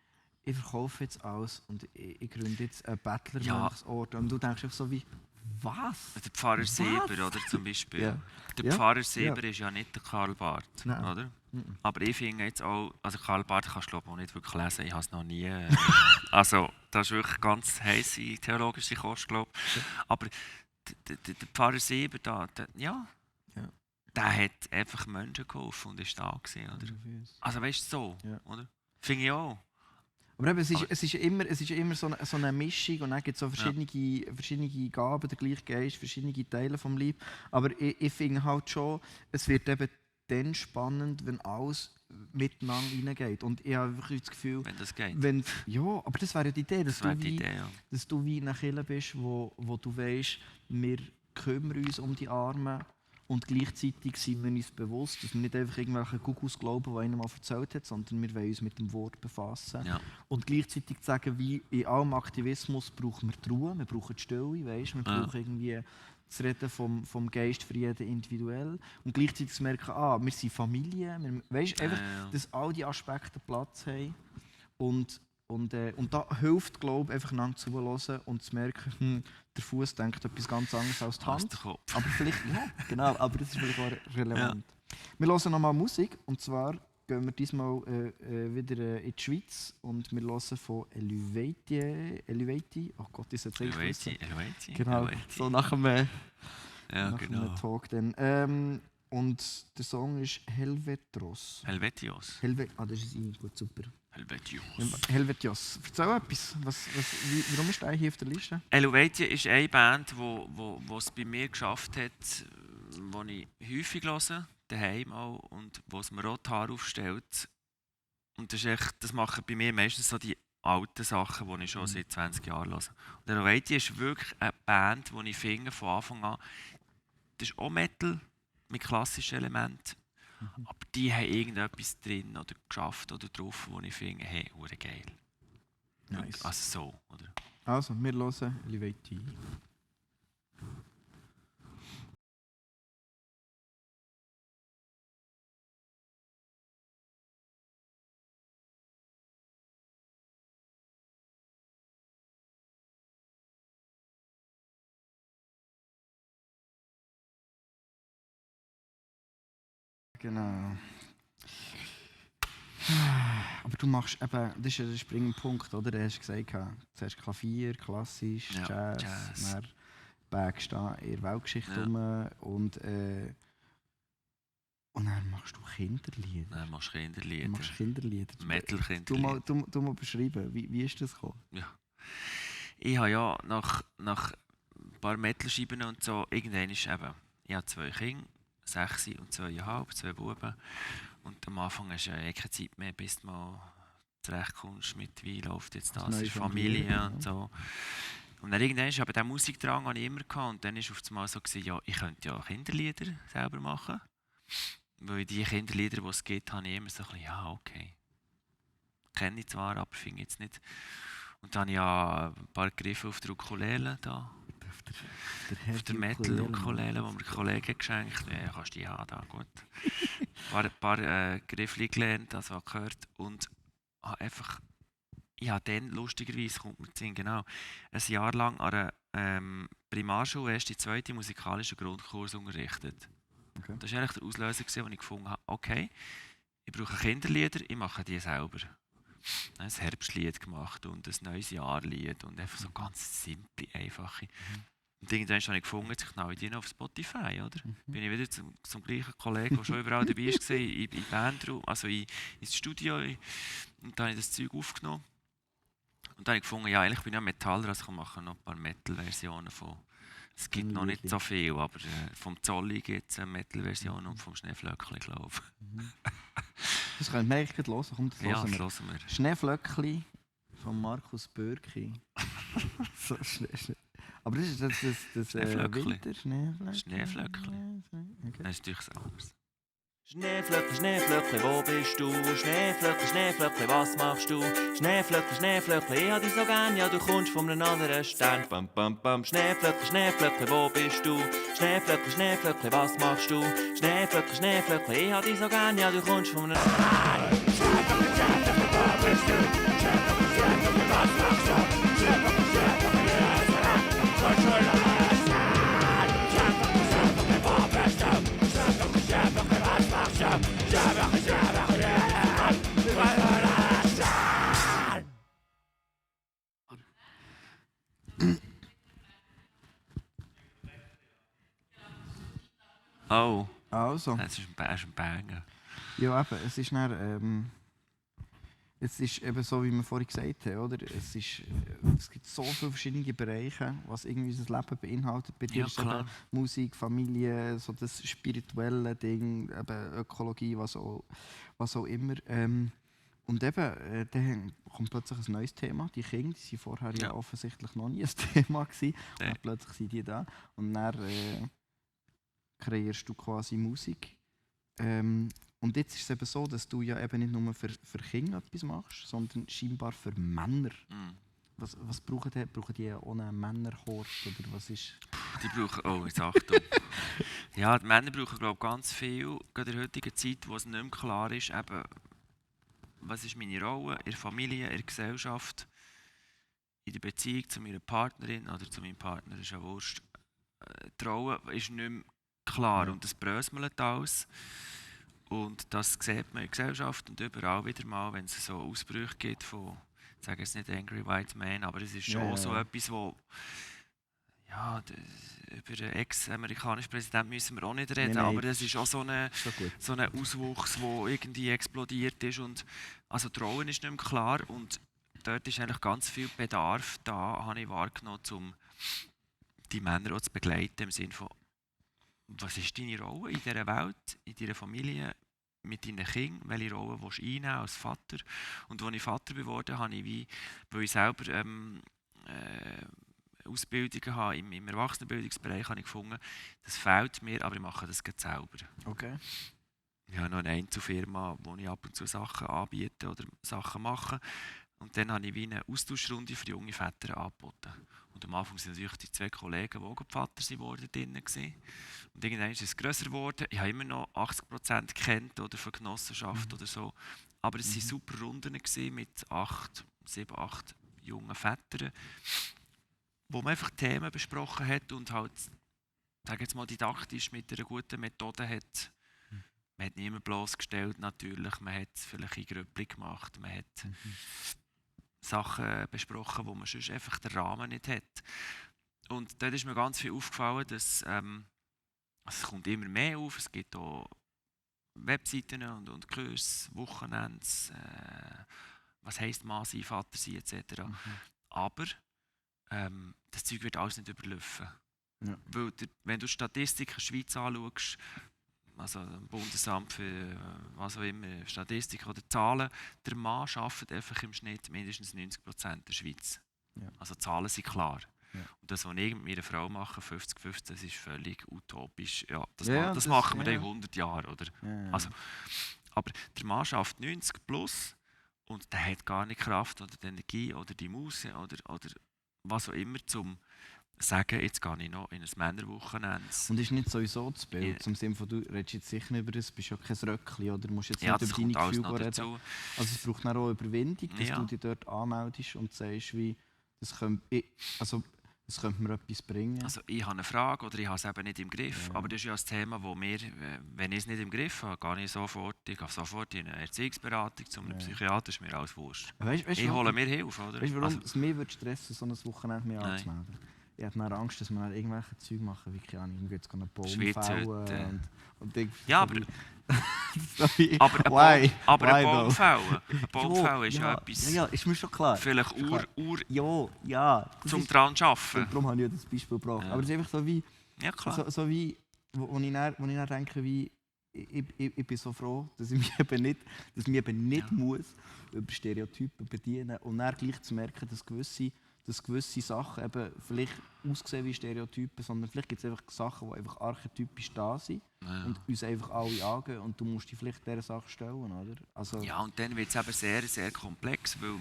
ich verkaufe jetzt alles und ich gründe jetzt einen Bettlermönchsort. Und du denkst einfach so wie, was? Der Pfarrer Seber, oder, zum Beispiel. Ja. Der Pfarrer Seber ist ja nicht der Karl Barth, oder? Aber ich finde jetzt auch, also Karl Barth kannst du auch nicht wirklich lesen, ich habe es noch nie. Also, das ist wirklich ganz heisse theologische Kost, glaube ich. Aber der Pfarrer Seber da, der hat einfach Menschen geholfen und ist da gewesen, oder? Also weißt du, so, oder? Finde ich auch. Aber eben, es ist immer so eine Mischung und dann gibt es so verschiedene Gaben, der gleiche Geist, verschiedene Teile vom Leib. Aber ich finde halt schon, es wird eben dann spannend, wenn alles miteinander reingeht. Und ich habe wirklich das Gefühl... Wenn das geht. Ja, aber das wäre ja die Idee, dass du wie nach Kirche bist, wo du weißt, wir kümmern uns um die Armen und gleichzeitig sind wir uns bewusst, dass wir nicht einfach irgendwelche Gugus glauben, die einer mal erzählt hat, sondern wir wollen uns mit dem Wort befassen. Ja. Und gleichzeitig sagen, wie in allem Aktivismus brauchen wir die Ruhe, wir brauchen die Stille, wir brauchen irgendwie das Reden vom Geist für jeden individuell und gleichzeitig zu merken, wir sind Familie, dass all diese Aspekte Platz haben und da hilft, glaube ich, einfach einander zuzuhören und zu merken, der Fuß denkt etwas ganz anderes als die Hand. Aber vielleicht, genau, aber das ist vielleicht auch relevant. Ja. Wir hören nochmal Musik und zwar gehen wir diesmal wieder in die Schweiz und wir hören von Eluveitie. Oh Gott, ist jetzt Eluveitie. Genau, so nach dem Talk dann. Und der Song ist Helvetios. Helvetios. Das ist gut, super. Helvetios. Helvetios. Erzähl etwas. Warum ist der hier auf der Liste? Eluveitie ist eine Band, die es bei mir geschafft hat, die ich häufig höre, daheim auch, und wo es mir auch die Haare aufstellt. Und das machen bei mir meistens so die alten Sachen, die ich schon seit 20 Jahren höre. Und Eluveitie ist wirklich eine Band, die ich finde, von Anfang an, das ist auch Metal mit klassischen Elementen. Aber die haben irgendetwas drin oder geschafft oder drauf, wo ich finde, hey, geil. Nice. Also so, oder? Also, wir hören Eluveitie. Genau. Aber du machst eben, das ist ja der springende Punkt, oder? Du hast gesagt, zuerst Klavier, klassisch, Jazz. Dann Bergstehen in der Weltgeschichte rum und Und dann machst du Kinderlieder. Dann machst du Du machst Kinderlieder. Metal-Kinderlieder. Du mal beschreiben, wie ist das gekommen? Ja. Ich habe ja nach ein paar Metal-Scheiben und so, irgendwann ist eben, ich habe 2 Kinder, 6 und 2,5, 2 Buben. Und am Anfang hast du ja keine Zeit mehr, bis du mal zurechtkommst mit, wie läuft jetzt das, ist Familie und so. Und dann irgendwann habe ich diesen Musikdrang habe ich immer gehabt. Und dann war auf einmal so, ja, ich könnte ja Kinderlieder selber machen. Weil die Kinderlieder, die es gibt, habe ich immer so ein bisschen, ja, okay. Kenne ich zwar, aber finde ich jetzt nicht. Und dann habe ich ja ein paar Griffe auf der Ukulele da. Auf der Metal-Ukulele, die mir ein Kollege geschenkt hat. Ja, kannst du die haben, da, gut. Ein paar Griffe gelernt, das was gehört. Und habe einfach, ja, dann lustigerweise kommt mir zu Sinn, genau, ein Jahr lang an einer Primarschule erst die 2. musikalischen Grundkurs unterrichtet. Okay. Das war eigentlich der Auslöser, wo ich gefunden habe, okay, ich brauche Kinderlieder, ich mache die selber. Ein Herbstlied gemacht und ein neues Jahrlied und einfach so ganz simple, einfache. Und irgendwann habe ich gefunden, jetzt knall ich die noch auf Spotify, oder? Bin ich wieder zum gleichen Kollegen, der schon überall dabei war, in Bandraum, also ins Studio. Und dann habe ich das Zeug aufgenommen. Und dann habe ich gefunden, ja, eigentlich bin ich ja Metaller, also ich mache noch ein paar Metal-Versionen von. Es gibt noch nicht so viel, aber vom Zolli gibt es eine Metal-Version und vom Schneeflöckli, glaube ich. Das können wir eigentlich hören. Komm, das Ja, hören das wir. hören wir. Schneeflöckli von Markus Bürki. So schnell. Aber das ist das Schneeflöckli. Winter, Schneeflöckli. Schneeflöckli. Okay. Das ist natürlich anders. Schneeflöckli, Schneeflöckli, wo bist du? Schneeflöckli, Schneeflöckli, was machst du? Schneeflöckli, Schneeflöckli, ich hab dich so gern, ja du kommst von einem anderen Stern. Bam, bam, bam. Schneeflöckli, Schneeflöckli, wo bist du? Schneeflöckli, Schneeflöckli, was machst du? Schneeflöckli, Schneeflöckli, ich hab dich so gern, ja du kommst von einem... Oh, Also, das ist ein Banger. ja eben, es ist dann, es ist eben so, wie wir vorhin gesagt haben, oder? Es gibt so viele verschiedene Bereiche, was irgendwie unser Leben beinhaltet. Bei dir Ja, ist eben Musik, Familie, so das spirituelle Ding, eben Ökologie, was auch immer. Und eben, dann kommt plötzlich ein neues Thema. Die Kinder die waren vorher ja offensichtlich noch nie ein Thema gewesen. Nee. Und plötzlich sind die da. Und dann kreierst du quasi Musik. Und jetzt ist es eben so, dass du ja eben nicht nur für Kinder etwas machst, sondern scheinbar für Männer. Was brauchen die? Brauchen die ohne Männerhort oder was ist? Die brauchen, oh, jetzt Achtung. Ja, die Männer brauchen, glaube ich, ganz viel, gerade in der heutigen Zeit, wo es nicht mehr klar ist, eben, was ist meine Rolle in der Familie, in der Gesellschaft, in der Beziehung zu meiner Partnerin oder zu meinem Partner, ist ja wurscht. Die Rolle ist nicht mehr klar und das bröselt alles. Und das sieht man in der Gesellschaft und überall wieder mal, wenn es so Ausbrüche gibt von, ich sage jetzt nicht Angry White Man, aber es ist schon so etwas, wo, ja, über den ex-amerikanischen Präsidenten müssen wir auch nicht reden, aber es ist auch so ein Auswuchs, der irgendwie explodiert ist. Und, also die Rolle ist nicht mehr klar und dort ist eigentlich ganz viel Bedarf da, habe ich wahrgenommen, um die Männer auch zu begleiten, im Sinne von, was ist deine Rolle in dieser Welt, in deiner Familie, mit deinen Kindern? Welche Rolle willst du einnehmen als Vater? Und als ich Vater geworden habe, weil ich selber Ausbildungen habe im Erwachsenenbildungsbereich, habe ich gefunden, das fehlt mir, aber ich mache das jetzt selber. Okay. Ich habe noch eine Einzelfirma, wo ich ab und zu Sachen anbiete oder Sachen mache. Und dann habe ich wie eine Austauschrunde für junge Väter angeboten. Und am Anfang waren natürlich die 2 Kollegen, die auch Vater wurden, drin. Und irgendwann ist es grösser geworden. Ich habe immer noch 80% kennt oder von Genossenschaft oder so. Aber es waren super Runden mit 7, 8 jungen Vätern, wo man einfach Themen besprochen hat und halt, sage jetzt mal, didaktisch mit einer guten Methode hat. Man hat niemanden bloßgestellt, natürlich. Man hat vielleicht in Grüppli gemacht. Man hat Sachen besprochen, wo man sonst einfach den Rahmen nicht hat. Und dort ist mir ganz viel aufgefallen, dass es kommt immer mehr auf. Es gibt auch Webseiten und Kurse, Wochenends, was heisst Mann sein, Vater sein etc. Aber das Zeug wird alles nicht überlaufen. Ja. Weil wenn du Statistiken in der Schweiz anschaust, also im Bundesamt für was auch immer, Statistik oder Zahlen, der Mann arbeitet einfach im Schnitt mindestens 90% der Schweiz. Ja. Also die Zahlen sind klar. Ja. Und das, was ich mit meiner Frau mache, 50-50, das ist völlig utopisch. Ja, das, das machen wir ja. in 100 Jahren. Oder? Ja. Also, aber der Mann schafft 90 plus und der hat gar nicht Kraft oder die Energie oder die Muße oder was auch immer, zum sagen, jetzt gehe ich noch in ein Männerwochenende. Und ist nicht sowieso das Bild, Ja. zum Sinne von, du redest jetzt sicher nicht über das, bist ja kein Röckli oder musst jetzt Ja, nicht das über deine kommt alles Gefühle noch reden. dazu. Also es braucht dann auch Überwindung, dass Ja. du dich dort anmeldest und sagst, wie, das könnte mir etwas bringen. Also ich habe eine Frage oder ich habe es eben nicht im Griff. Ja. Aber das ist ja ein Thema, wo wir, wenn ich es nicht im Griff habe, gehe ich sofort in eine Erziehungsberatung zu einem Psychiater, ist mir alles wurscht. Weißt, Ich hole mir Hilfe, oder? Weißt du, warum Also, es mich würde stressen, so ein Wochenende mich Nein. anzumelden? Ich habe dann Angst, dass wir dann irgendwelche Zeug machen, wie keine Ahnung, jetzt einen Baum Schweizhütte. fällen und ich, Ja, aber- sorry. aber Why? aber ein Why Baum though? fällen, ein Baum Jo, fällen ist ja etwas, Ja, ist mir schon klar. vielleicht Ist klar. Ja. Das zum ist, dran arbeiten. darum habe ich ja das Beispiel gebracht. Ja. Aber es ist einfach so wie, Ja, klar. so wie wo ich dann denke, wie, ich bin so froh, dass ich mich eben nicht muss über Stereotypen bedienen und dann gleich zu merken, dass gewisse Sachen eben vielleicht aussehen wie Stereotypen, sondern vielleicht gibt es einfach Sachen, die einfach archetypisch da sind Ja. und uns einfach alle angehen und du musst dich vielleicht dieser Sache stellen, oder? Also, Ja, und dann wird es eben sehr, sehr komplex, weil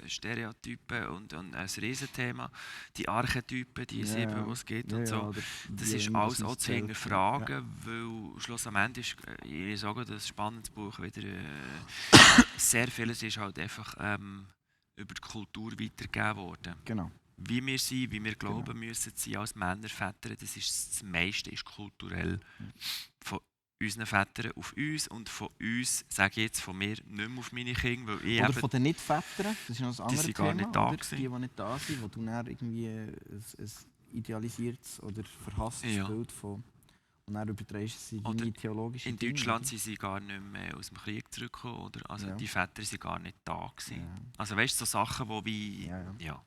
Stereotypen und ein Riesenthema, die Archetypen, die sieben, die es gibt und so. oder Das wie ist immer alles man auch es zu zählt. hinterfragen, weil schlussendlich ist, ich sage das spannendes Buch wieder, sehr vieles ist halt einfach über die Kultur weitergegeben worden. Genau. Wie wir sind, wie wir glauben müssen sein als Männer, Väter, das meiste ist kulturell. Von unseren Vätern auf uns und von uns, sage ich jetzt von mir, nicht mehr auf meine Kinder, weil ich Oder eben, von den Nicht-Vätern, das ist noch ein anderes sind Thema. gar nicht da oder? gewesen. Die nicht da sind, wo du dann irgendwie ein idealisiertes oder verhasstes Ja. Bild von... Und dann überträgst du es in Oder deine theologische in Dinge, Deutschland oder? sind sie gar nicht mehr aus dem Krieg zurückgekommen, oder? Also Ja. die Väter sind gar nicht da gewesen. Ja. Also weißt du, so Sachen, wo wie... Ja.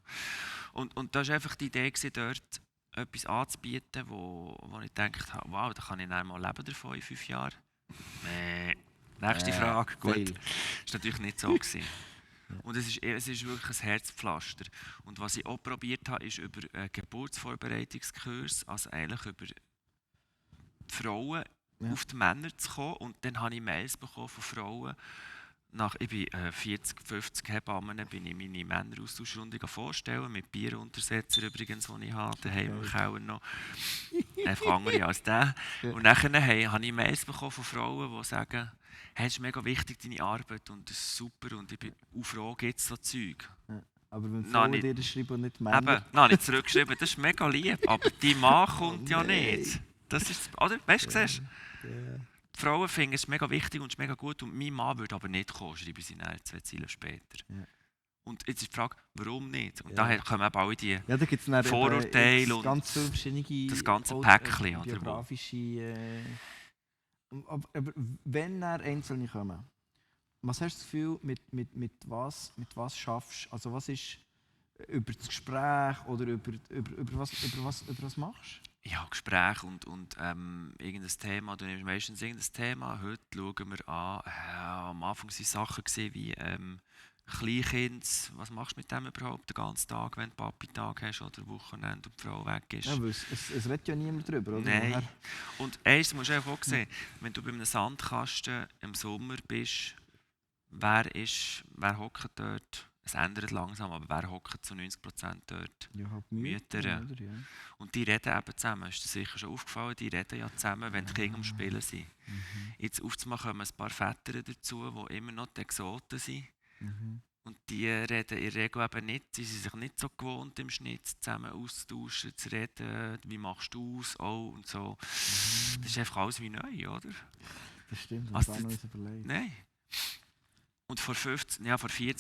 Und da war einfach die Idee gewesen, dort etwas anzubieten, wo ich gedacht habe, wow, da kann ich dann mal leben davon in 5 Jahren. Nächste Frage. Gut. fail. Das war natürlich nicht so. Gewesen. Und es ist wirklich ein Herzpflaster. Und was ich auch probiert habe, ist über einen Geburtsvorbereitungskurs, also eigentlich über die Frauen auf die Männer zu kommen. Und dann habe ich Mails bekommen von Frauen. Ich bin 40, 50 Hebammen, bin ich meine Männeraustauschrunde vorstellen, mit Bieruntersetzer übrigens, die ich habe, daheim im Keller noch. Einfach andere als der. Und dann habe ich Mails bekommen von Frauen, die sagen, hey, es ist mega wichtig, deine Arbeit, und das ist super, und ich bin auch froh, gibt es so Zeug. Aber wenn Nein, Frauen nicht. dir das schreiben und nicht Männer... Eben, nein, nicht zurückgeschrieben, das ist mega lieb, aber die Mann kommt ja nein. nicht. Das ist, oder? Weißt du, siehst du? Die Frauen finden es mega wichtig und es ist mega gut, und mein Mann würde aber nicht kommen, schreiben sie dann 2 Zeilen später. Ja. Und jetzt ist die Frage, warum nicht? Und Ja. daher kommen eben alle die... Ja, da gibt es Vorurteile und ganz viele verschiedene... das ganze auch, Päckchen, oder wo? biografische... aber wenn dann Einzelne kommen, was hast du das Gefühl, mit was schaffst du? Also was ist über das Gespräch oder über was machst du? Ja, Gespräche und irgendein Thema. Du nimmst meistens irgendein Thema. Heute schauen wir an. Am Anfang waren Sachen wie Kleinkind. Was machst du mit dem überhaupt den ganzen Tag, wenn du Papi-Tag hast oder Wochenende und die Frau weg ist? Ja, weil es redet ja niemand drüber, oder? Nein. Woher- Und eins musst du einfach auch sehen, wenn du bei einem Sandkasten im Sommer bist, wer hockt dort? Es ändert langsam, aber wer hockt zu 90% dort? Ja, halt Mütter, Mütter, ja. oder? Ja. Und die reden eben zusammen. Ist dir sicher schon aufgefallen? Die reden ja zusammen, wenn die Kinder am Spielen sind. Jetzt auf einmal kommen ein paar Väter dazu, die immer noch die Exoten sind. Und die reden in der Regel eben nicht, sie sind sich nicht so gewohnt, im Schnitt zusammen auszutauschen, zu reden, wie machst du es, und so. Das ist einfach alles wie neu, oder? Das stimmt, Also das das- uns überlegt. Nein. Und vor 40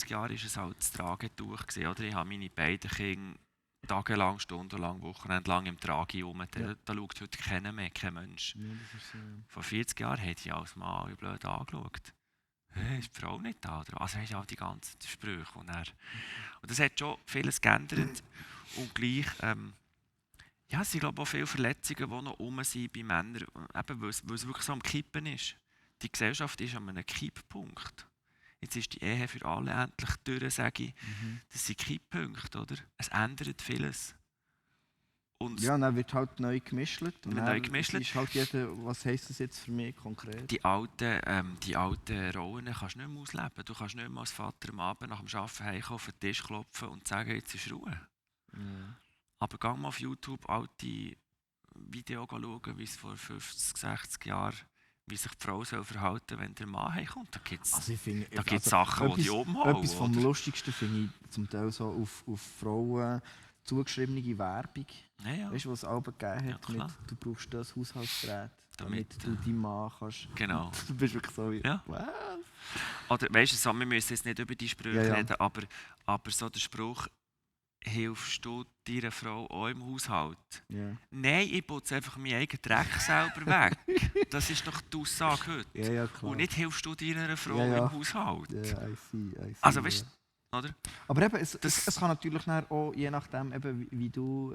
Jahren war es halt das Tragetuch gewesen, oder? Ich habe meine beiden Kinder tagelang, stundenlang, wochenendlang im Tragi rum. Ja. Da schaut heute keiner mehr, kein Mensch. Ja, das ist so. Vor 40 Jahren hätte ich als Mann alle blöd angeschaut. Hey, ist die Frau nicht da? Oder? Also hast du auch die ganzen Sprüche. Und das hat schon vieles geändert. Und gleich, ja, es sind glaube ich, auch viele Verletzungen, die noch rum sind bei Männern, eben, weil es wirklich so am Kippen ist. Die Gesellschaft ist an einem Kipppunkt. Jetzt ist die Ehe für alle endlich durch, sage ich. Das sind Kipppunkte, oder? Es ändert vieles. Und Ja, dann wird halt neu gemischt. Und Neu dann gemischt. ist halt jeder, was heisst das jetzt für mich konkret? die alten Rollen kannst du nicht mehr ausleben. Du kannst nicht mehr als Vater am Abend nach dem Arbeiten heimkommen, auf den Tisch klopfen und sagen, jetzt ist Ruhe. Ja. Aber geh mal auf YouTube alte Videos schauen, wie es vor 50, 60 Jahren, wie sich die Frau soll verhalten, wenn der Mann heimkommt. Da gibt es Also ich finde, Sachen, die umhauen. Etwas vom oder? Lustigsten finde ich zum Teil so auf Frauen zugeschriebene Werbung. Ja, ja. Weißt du, was es Alben gegeben Ja, hat? klar. Du brauchst das Haushaltsgerät, Damit, damit du deinen Mann kannst. Genau. Du bist wirklich so wie. Ja. Was? Oder weißt du, so, wir müssen jetzt nicht über die Sprüche Ja, ja. reden, aber so der Spruch, hilfst du deiner Frau auch im Haushalt? Ja. Nein, ich putze einfach meinen eigenen Dreck selber weg. Das ist doch die Aussage heute. Ja, ja, klar. Und nicht hilfst du deiner Frau Ja, ja. im Haushalt. Ja, I see. Also weißt du, oder? Aber eben, es Das- kann natürlich dann auch, je nachdem, eben, wie du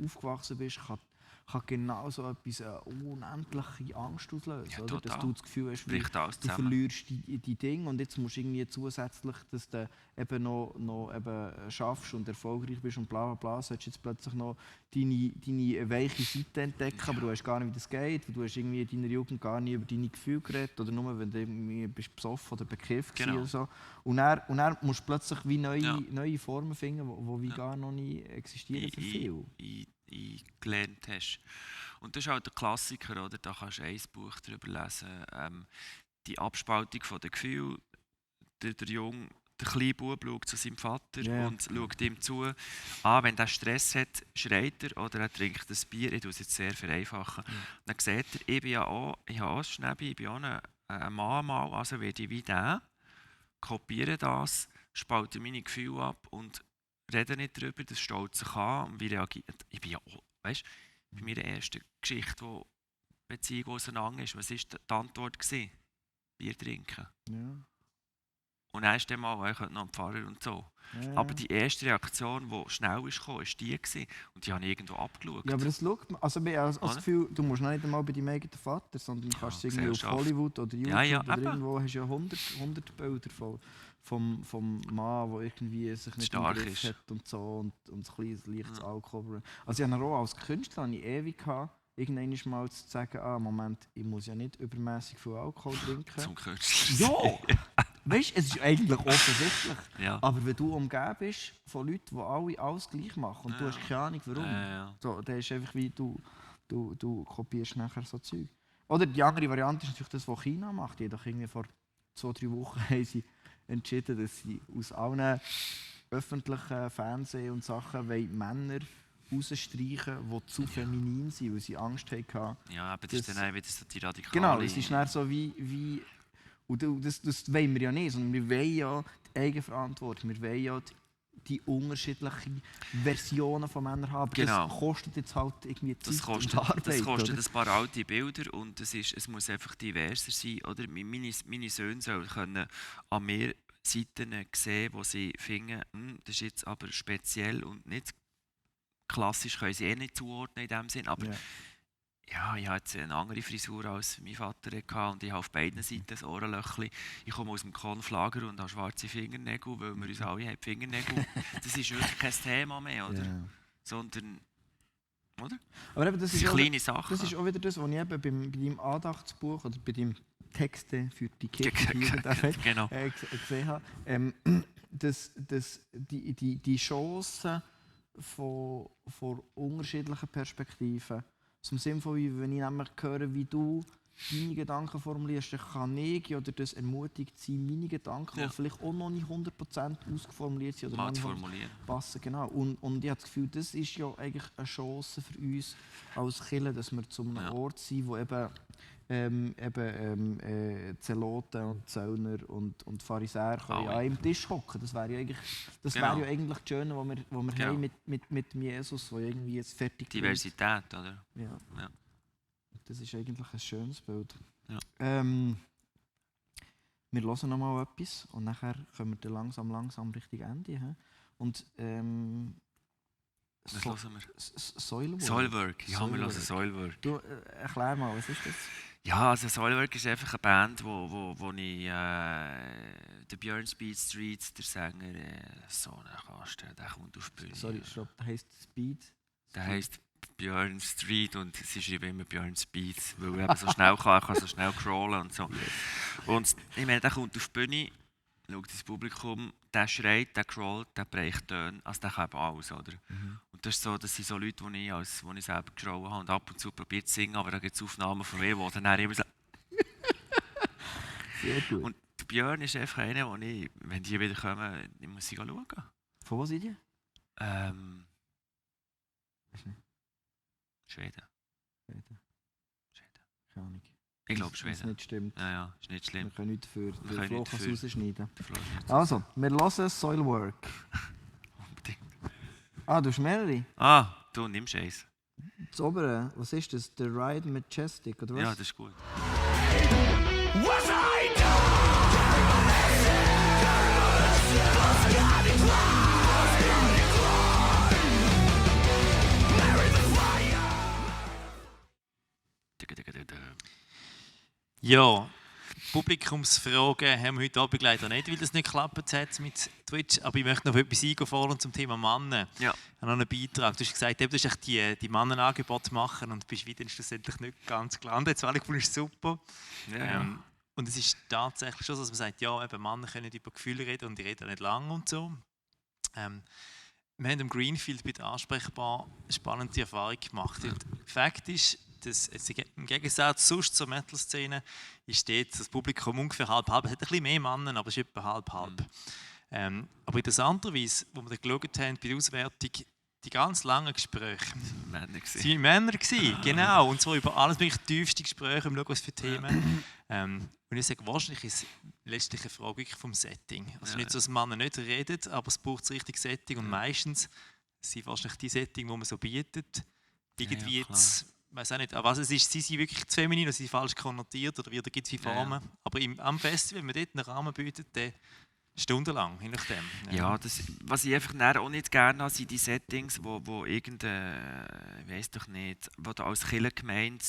aufgewachsen bist, kann genau so etwas eine unendliche Angst auslösen. Ja, oder? Dass total. du das Gefühl hast, wie, Bricht alles du zusammen. verlierst die Dinge und jetzt musst du irgendwie zusätzlich, dass du eben noch eben schaffst und erfolgreich bist und bla bla bla, solltest jetzt plötzlich noch deine weiche Seite entdecken, aber du weißt gar nicht, wie das geht, weil du hast irgendwie in deiner Jugend gar nicht über deine Gefühle geredet oder nur, wenn du irgendwie bist besoffen oder bekifft Genau. oder so. Und dann musst du plötzlich wie Ja. neue Formen finden, die wie Ja. gar noch nie existieren für viel. Eingelernt hast. Und das ist halt der Klassiker, oder? Da kannst du ein Buch darüber lesen. Die Abspaltung der Gefühle. Der kleine Bub schaut zu seinem Vater Ja. und schaut ihm zu. Wenn er Stress hat, schreit er oder er trinkt ein Bier. Ich tue es jetzt sehr vereinfachen. Dann sieht er, ich habe auch ein Schnäbi, ich bin auch ein Mann mal, also werde ich wie der, kopiere das, spalte meine Gefühle ab und rede nicht darüber, das staut sich an und wie reagiert. Ich bin ja auch, weißt du, bei meiner ersten Geschichte, wo die Beziehung auseinander ist, was war die Antwort? Bier trinken. Ja. Und dann ist dann mal, ich könnte noch einen Pfarrer und so. Ja. Aber die erste Reaktion, die schnell ist gekommen, war die gewesen. Und die habe ich irgendwo abgeschaut. Ja, aber das schaut man. Also ich habe das Oder? Gefühl, du musst noch nicht einmal bei deinem eigenen Vater, sondern du kannst es irgendwie auf Gesellschaft. Hollywood oder YouTube Ja, ja, oder eben. irgendwo hast du ja 100 Bilder vom Mann, der irgendwie sich nicht Stark im Griff ist. hat und so und ein kleines leichtes Alkohol. Also ich habe auch als Künstler habe ich ewig gehabt, irgendwann mal zu sagen, Moment, ich muss ja nicht übermäßig viel Alkohol trinken. Zum Künstler. Ja! Weißt du, es ist eigentlich offensichtlich. Ja. Aber wenn du umgeben bist von Leuten, die alle alles gleich machen und du hast keine Ahnung warum, Ja. so, dann ist einfach wie du kopierst nachher so Zeug. Oder die andere Variante ist natürlich das, was China macht. Jedoch irgendwie vor 2-3 Wochen haben sie entschieden, dass sie aus allen öffentlichen Fernsehen und Sachen Männer rausstreichen, die zu feminin sind, weil sie Angst hatten. Ja, aber das ist Das- dann auch wieder so die radikale... Genau, es ist dann so und das wollen wir ja nicht, sondern wir wollen ja die Eigenverantwortung, wir wollen ja die unterschiedlichen Versionen von Männern haben. Aber Genau. das kostet jetzt halt irgendwie Zeit Das kostet, und Arbeit. das kostet oder? ein paar alte Bilder und es muss einfach diverser sein. Oder? Meine Söhne sollen können an mir Seiten sehen, wo sie finden, das ist jetzt aber speziell und nicht klassisch, können sie nicht zuordnen in dem Sinn. Aber Ja. ich hatte jetzt eine andere Frisur als mein Vater hatte und ich habe auf beiden Seiten ein Ohrenlöchli. Ich komme aus dem Konflager und habe schwarze Fingernägel, weil wir uns alle haben die Fingernägel. Das ist wirklich kein Thema mehr, oder? Ja. Sondern, oder? Aber eben, Das sind kleine Sachen. Das ist auch wieder das, was ich eben bei deinem Andachtsbuch oder bei deinem Texte für die Kirche Genau. gesehen habe. Die Chancen von unterschiedlichen Perspektiven. Zum Sinn von, wenn ich nämlich höre, wie du deine Gedanken formulierst, dann kann ich oder das ermutigt sein, meine Gedanken, Ja. die vielleicht auch noch nicht 100% ausgeformuliert sind oder Mal noch zu nicht formulieren. passen. Genau. Und ich habe das Gefühl, das ist ja eigentlich eine Chance für uns als Kirche, dass wir zu einem Ja. Ort sind, wo eben Zeloten und Zöllner und Pharisäer können Alle. an einem Tisch hocken. Das wäre ja eigentlich das, Genau. wäre ja eigentlich das Schöne, was wir Genau. haben mit Jesus, der irgendwie jetzt fertig Diversität, oder? ja. Ja. Das ist eigentlich ein schönes Bild. Ja. Wir hören noch mal etwas und nachher kommen wir dann langsam Richtung Ende. He? Und Was hören wir? Soilwork. Soilwork. Ja, wir hören Soilwork. Soilwork. Du, erklär mal, was ist das? Ja, also Soilwork ist einfach eine Band, wo ich der Björn Speedstreet, der Sänger, so einen Kasten, der kommt auf die Bühne. Sorry, stopp, das heisst Speed. Der heisst Björn Street und sie schreiben immer Björn Speed, weil er eben so schnell kann, er kann so schnell crawlen und so. Und ich meine, der kommt auf die Bühne, schaut ins Publikum, der schreit, der crawlt, der bricht Töne, also der kann eben alles, oder? Und das sind so Leute, die ich selber geschrauen habe und ab und zu probiert zu singen, aber da gibt es Aufnahmen von mir, wo dann immer so... Sehr gut. Und der Björn ist einfach einer, wo ich, wenn die wieder kommen, ich muss sie schauen. Von wo seid ihr? Weißt du nicht? Schweden. Schweden. Schweden. Keine Ahnung. Ich glaube Wenn es Schweden. nicht stimmt. Ja, ist nicht Wir schlimm. können nichts dafür. Wir Der können Flo nichts kann es dafür. rausschneiden. Der Flo ist nicht Also, wir hören Soilwork. unbedingt. Ah, du hast mehrere? Ah, du nimmst eins. Das obere, was ist das? The Ride Majestic, oder was? Ja, das ist gut. Ja, Publikumsfragen haben wir heute Abend leider nicht, weil das nicht geklappt hat mit Twitch. Aber ich möchte noch etwas eingefordern zum Thema Männer. Ja. Ich habe noch einen Beitrag. Du hast gesagt, du hast echt die Mannenangebote machen und bist wieder schlussendlich nicht ganz gelandet. Das war alles super. Ja. Und es ist tatsächlich schon so, dass man sagt, ja, eben Männer können über Gefühle reden und die reden nicht lang und so. Wir haben im Greenfield bei der Ansprechbar eine spannende Erfahrung gemacht. Und Fakt ist, dass jetzt im Gegensatz sonst zur Metal-Szene ist dort das Publikum ungefähr halb-halb. Es hat ein bisschen mehr Männer, aber es ist etwa halb-halb. Aber interessanterweise, wo wir dann geschaut haben bei der Auswertung, die ganz langen Gespräche Männer gewesen. sie waren Männer gewesen, genau. Und zwar über alles mögliche tiefste Gespräche, um was für Themen. Und ich sage, wahrscheinlich ist es letztlich eine Frage wirklich vom Setting. Also nicht so, dass Männer nicht reden, aber es braucht das richtige Setting. Und meistens sind wahrscheinlich die Setting, die man so bietet, irgendwie klar. jetzt, ich weiß auch nicht, aber was es ist, sie sind wirklich zu feminin oder sie sind falsch konnotiert oder wieder gibt es viele Formen. Aber am Festival, wenn man dort einen Rahmen bietet, dann stundenlang, je nachdem. Ja, was ich einfach dann auch nicht gerne habe, sind die Settings, wo irgendein, ich weiss doch nicht, wo du als Kirchengemeinde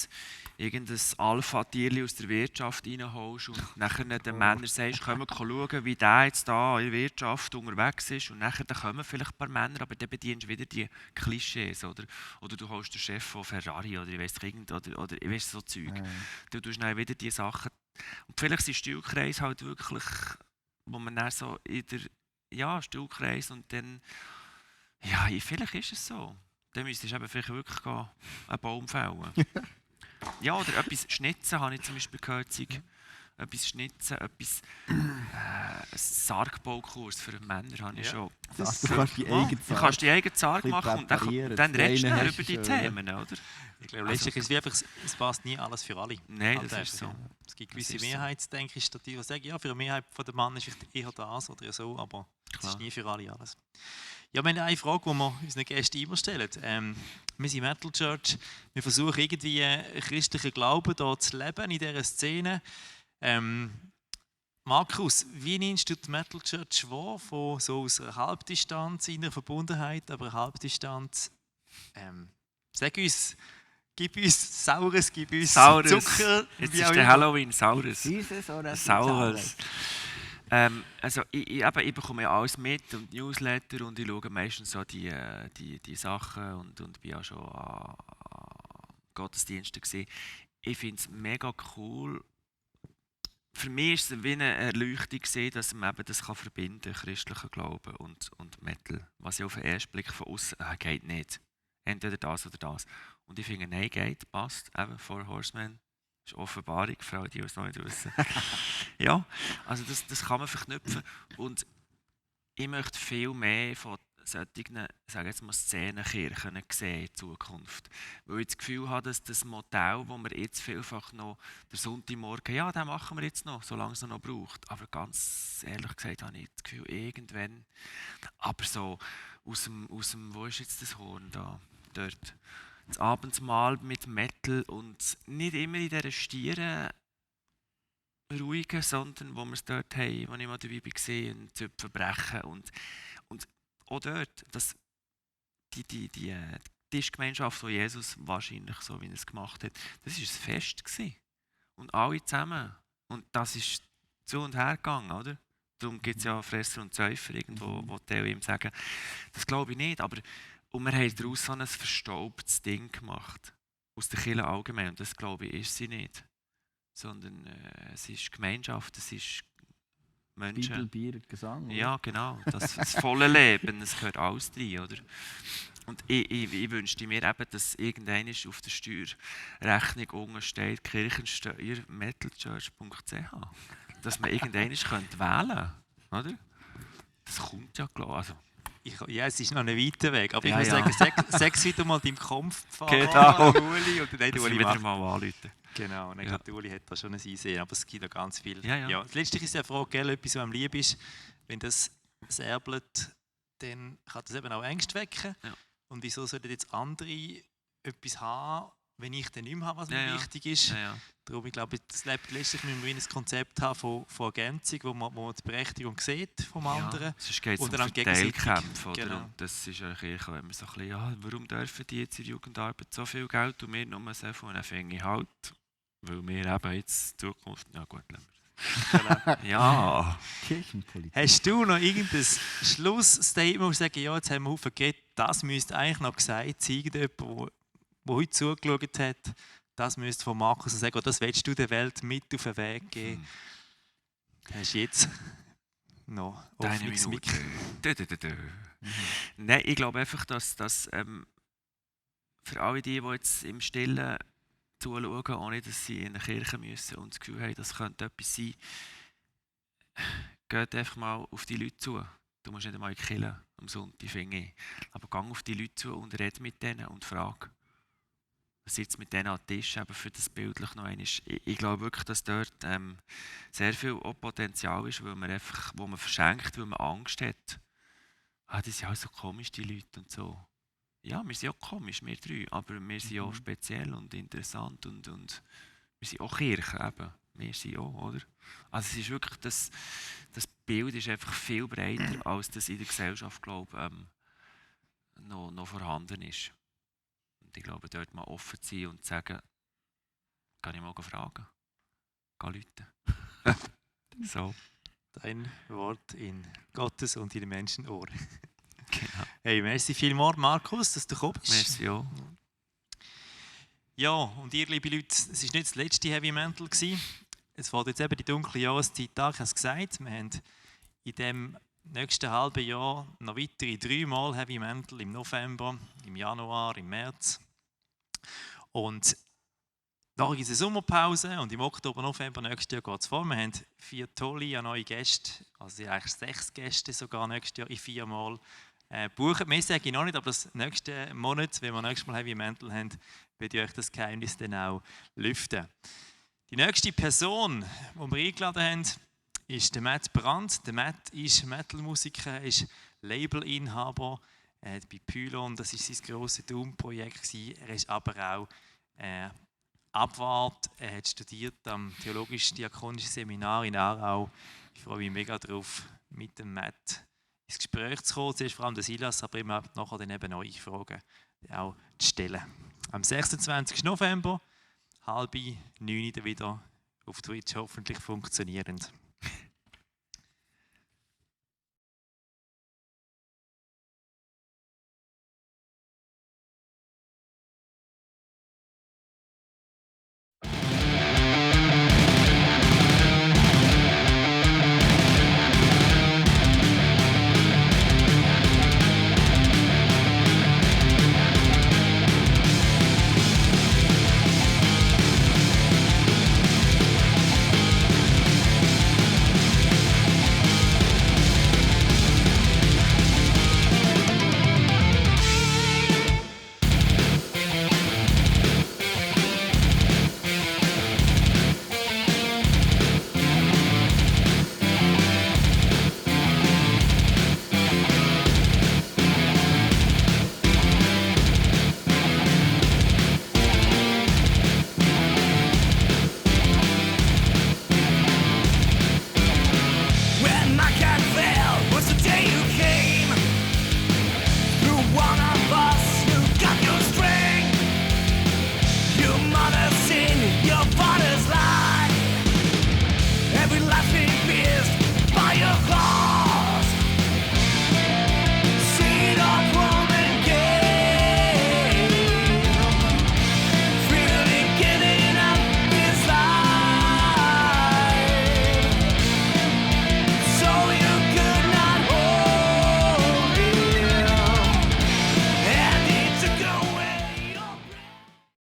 irgendein Alpha-Tierchen aus der Wirtschaft reinholst und nachher den Männern sagst, komm mal schauen, wie der jetzt da in der Wirtschaft unterwegs ist und nachher dann kommen vielleicht ein paar Männer, aber dann bedienst du wieder die Klischees, oder du holst den Chef von Ferrari oder ich weiss oder ich weiss so Zeug. Du tust dann wieder die Sachen, und vielleicht sind Stuhlkreise halt wirklich, wo man dann so in der Stuhlkreis und dann, ja, vielleicht ist es so. Dann müsstest du eben vielleicht wirklich einen Baum fällen. Ja, oder etwas schnitzen, habe ich zum Beispiel gehört. Etwas schnitzen, ein Sargbaukurs für Männer habe ich schon. Du kannst die eigene Du kannst die eigene Sarg Ein bisschen machen und präparieren. dann redest du Das dann eine über hast die du schon, Themen, oder? Ich glaube, letztlich ist es wie einfach, es passt nie alles für alle. Nein, Halt das ist einfach, so. ja. Es gibt gewisse ist so. Mehrheitsdenker, die sagen, ja, für eine Mehrheit der Mann ist vielleicht eher das oder so, aber es Klar. ist nie für alle alles. Ja, wir haben eine Frage, die wir unseren Gästen immer stellen. Wir sind Metal Church, wir versuchen irgendwie christlichen Glauben hier zu leben in dieser Szene. Markus, wie nimmst du die Metal Church wahr, von so aus einer Halbdistanz in der Verbundenheit, aber eine Halbdistanz? Sag uns, gib uns Saures, gib uns Saures. Zucker. Jetzt wie ist auch der immer. Halloween Saures. Süßes oder Saures. Also ich bekomme ja alles mit und Newsletter und ich schaue meistens so die Sachen und bin auch schon an Gottesdiensten gesehen. Ich finde es mega cool. Für mich ist es wie eine Erleuchtung gesehen, dass man eben das verbinden kann, christlichen Glauben und Metal. Was ja auf den ersten Blick von außen geht nicht. Entweder das oder das. Und ich finde, nein, geht, passt. Eben, Four Horsemen, Das ist Offenbarung, für alle, die es noch nicht wissen. Ja, also das kann man verknüpfen. Und ich möchte viel mehr von solchen, sagen jetzt mal, Szenenkirchen sehen in Zukunft. Weil ich das Gefühl habe, dass das Modell, das wir jetzt vielfach noch der Sonntagmorgen, ja, den machen wir jetzt noch, solange es noch braucht. Aber ganz ehrlich gesagt habe ich das Gefühl, irgendwann, aber so aus dem wo ist jetzt das Horn da? Dort. Das Abendsmahl mit Metal und nicht immer in dieser stieren, ruhigen, sondern wo wir es dort haben, wo ich mal dabei war, ein Zöpfen brechen und auch dort, die Tischgemeinschaft, die Jesus wahrscheinlich so, wie er es gemacht hat, das war ein Fest gewesen. Und alle zusammen. Und das ist zu und her gegangen, oder? Darum gibt es ja Fresser und Säufer irgendwo, wo die ihm sagen, das glaube ich nicht, aber und wir haben daraus so ein verstaubtes Ding gemacht. Aus der Kirche allgemein. Und das, glaube ich, ist sie nicht. Sondern es ist Gemeinschaft, es ist Menschen. Bibel, Bier, Gesang. Oder? Ja, genau. Das volle Leben, es gehört alles rein, oder? Und ich wünschte mir eben, dass irgendwann auf der Steuerrechnung unten steht, Kirchensteuer metalchurch.ch. Dass man irgendwann wählen könnte, oder? Das kommt ja klar. Also, Ja, es ist noch ein weiter Weg, aber Ja, ich ja. muss sagen, sechs wieder mal deinem Kopf fahren, Genau. Uli, und dann dass Uli wir wieder macht. mal anrufen. Genau, und ich Ja. glaube, Uli hat da schon ein Einsehen, aber es gibt noch ganz viel. Ja. Letztlich ist ja die Frage, gell, etwas, was einem lieb ist, wenn das erbelt, dann kann das eben auch Ängste wecken. Ja. Und wieso sollten jetzt andere etwas haben, wenn ich dann nicht mehr habe, was mir Ja, ja. wichtig ist? Ja. Darum, ich glaube, letztlich müssen wir ein Konzept haben von Ergänzung, wo man die Berechtigung sieht vom anderen. Ja, sonst geht es um Oder dann gegenseitig. Verteilkämpfe. Oder? Genau. Und das ist eigentlich auch immer so ein bisschen, ja, warum dürfen die jetzt in der Jugendarbeit so viel Geld und wir nur so viel? Und dann finde ich halt, weil wir eben jetzt in Zukunft, ja gut, lassen wir. Ja. Kirchenpolitik. Hast du noch irgendein Schlussstatement, wo du sagst, ja, jetzt haben wir Haufen geredet, das müsste eigentlich noch gesagt sein, irgendjemand, der heute zugeschaut hat, das müsste von Markus sagen, das willst du der Welt mit auf den Weg geben. Hast du jetzt noch Deine offenes Minute. Mikro? Nein, ich glaube einfach, dass für alle die jetzt im Stillen zuschauen, ohne dass sie in eine Kirche müssen und das Gefühl haben, das könnte etwas sein, geht einfach mal auf die Leute zu. Du musst nicht einmal in die Kirche am Sonntag, finde ich. Aber geh auf die Leute zu und rede mit denen und frage. Sitzt mit denen am Tisch, eben für das bildlich noch einmal. Ich glaube wirklich, dass dort sehr viel auch Potenzial ist, weil man einfach, wo man verschenkt, weil man Angst hat. Ah, die sind auch so komisch, die Leute und so. Ja, wir sind auch komisch, wir drei, aber wir sind auch speziell und interessant und wir sind auch Kirche eben. Wir sind auch, oder? Also es ist wirklich, das Bild ist einfach viel breiter, als das in der Gesellschaft, glaube ich, noch vorhanden ist. Und ich glaube, dort mal offen zu sein und zu sagen, kann ich mal fragen? Geh rufen. So. Dein Wort in Gottes und in den Menschen Ohr. Genau. Hey, merci vielmals, Markus, dass du gekommen bist. Merci auch. Ja, und ihr, liebe Leute, es war nicht das letzte Heavy Mental gewesen. Es fällt jetzt eben die dunkle Jahreszeit an, ich habe es gesagt. Wir haben in dem nächsten halben Jahr noch weitere 3 Mal Heavy Mental im November, im Januar, im März. Und nachher gibt es eine Sommerpause und im Oktober, November nächstes Jahr geht es vor. Wir haben 4 tolle neue Gäste, also eigentlich 6 Gäste sogar nächstes Jahr in 4 Mal buchen. Mehr sage ich noch nicht, aber das nächste Monat, wenn wir nächstes Mal Heavy Mental haben, werde ich euch das Geheimnis dann auch lüften. Die nächste Person, die wir eingeladen haben, ist der Matt Brandt. Der Matt ist Metal-Musiker, ist Labelinhaber bei Pylon. Das war sein grosses Traumprojekt. Er ist aber auch Abwart. Er hat studiert am Theologisch-Diakonischen Seminar in Aarau. Ich freue mich mega darauf, mit dem Matt ins Gespräch zu kommen. Zuerst vor allem der Silas, aber immer nachher dann eben neue Fragen auch zu stellen. Am 26. November, 8:30 wieder auf Twitch, hoffentlich funktionierend.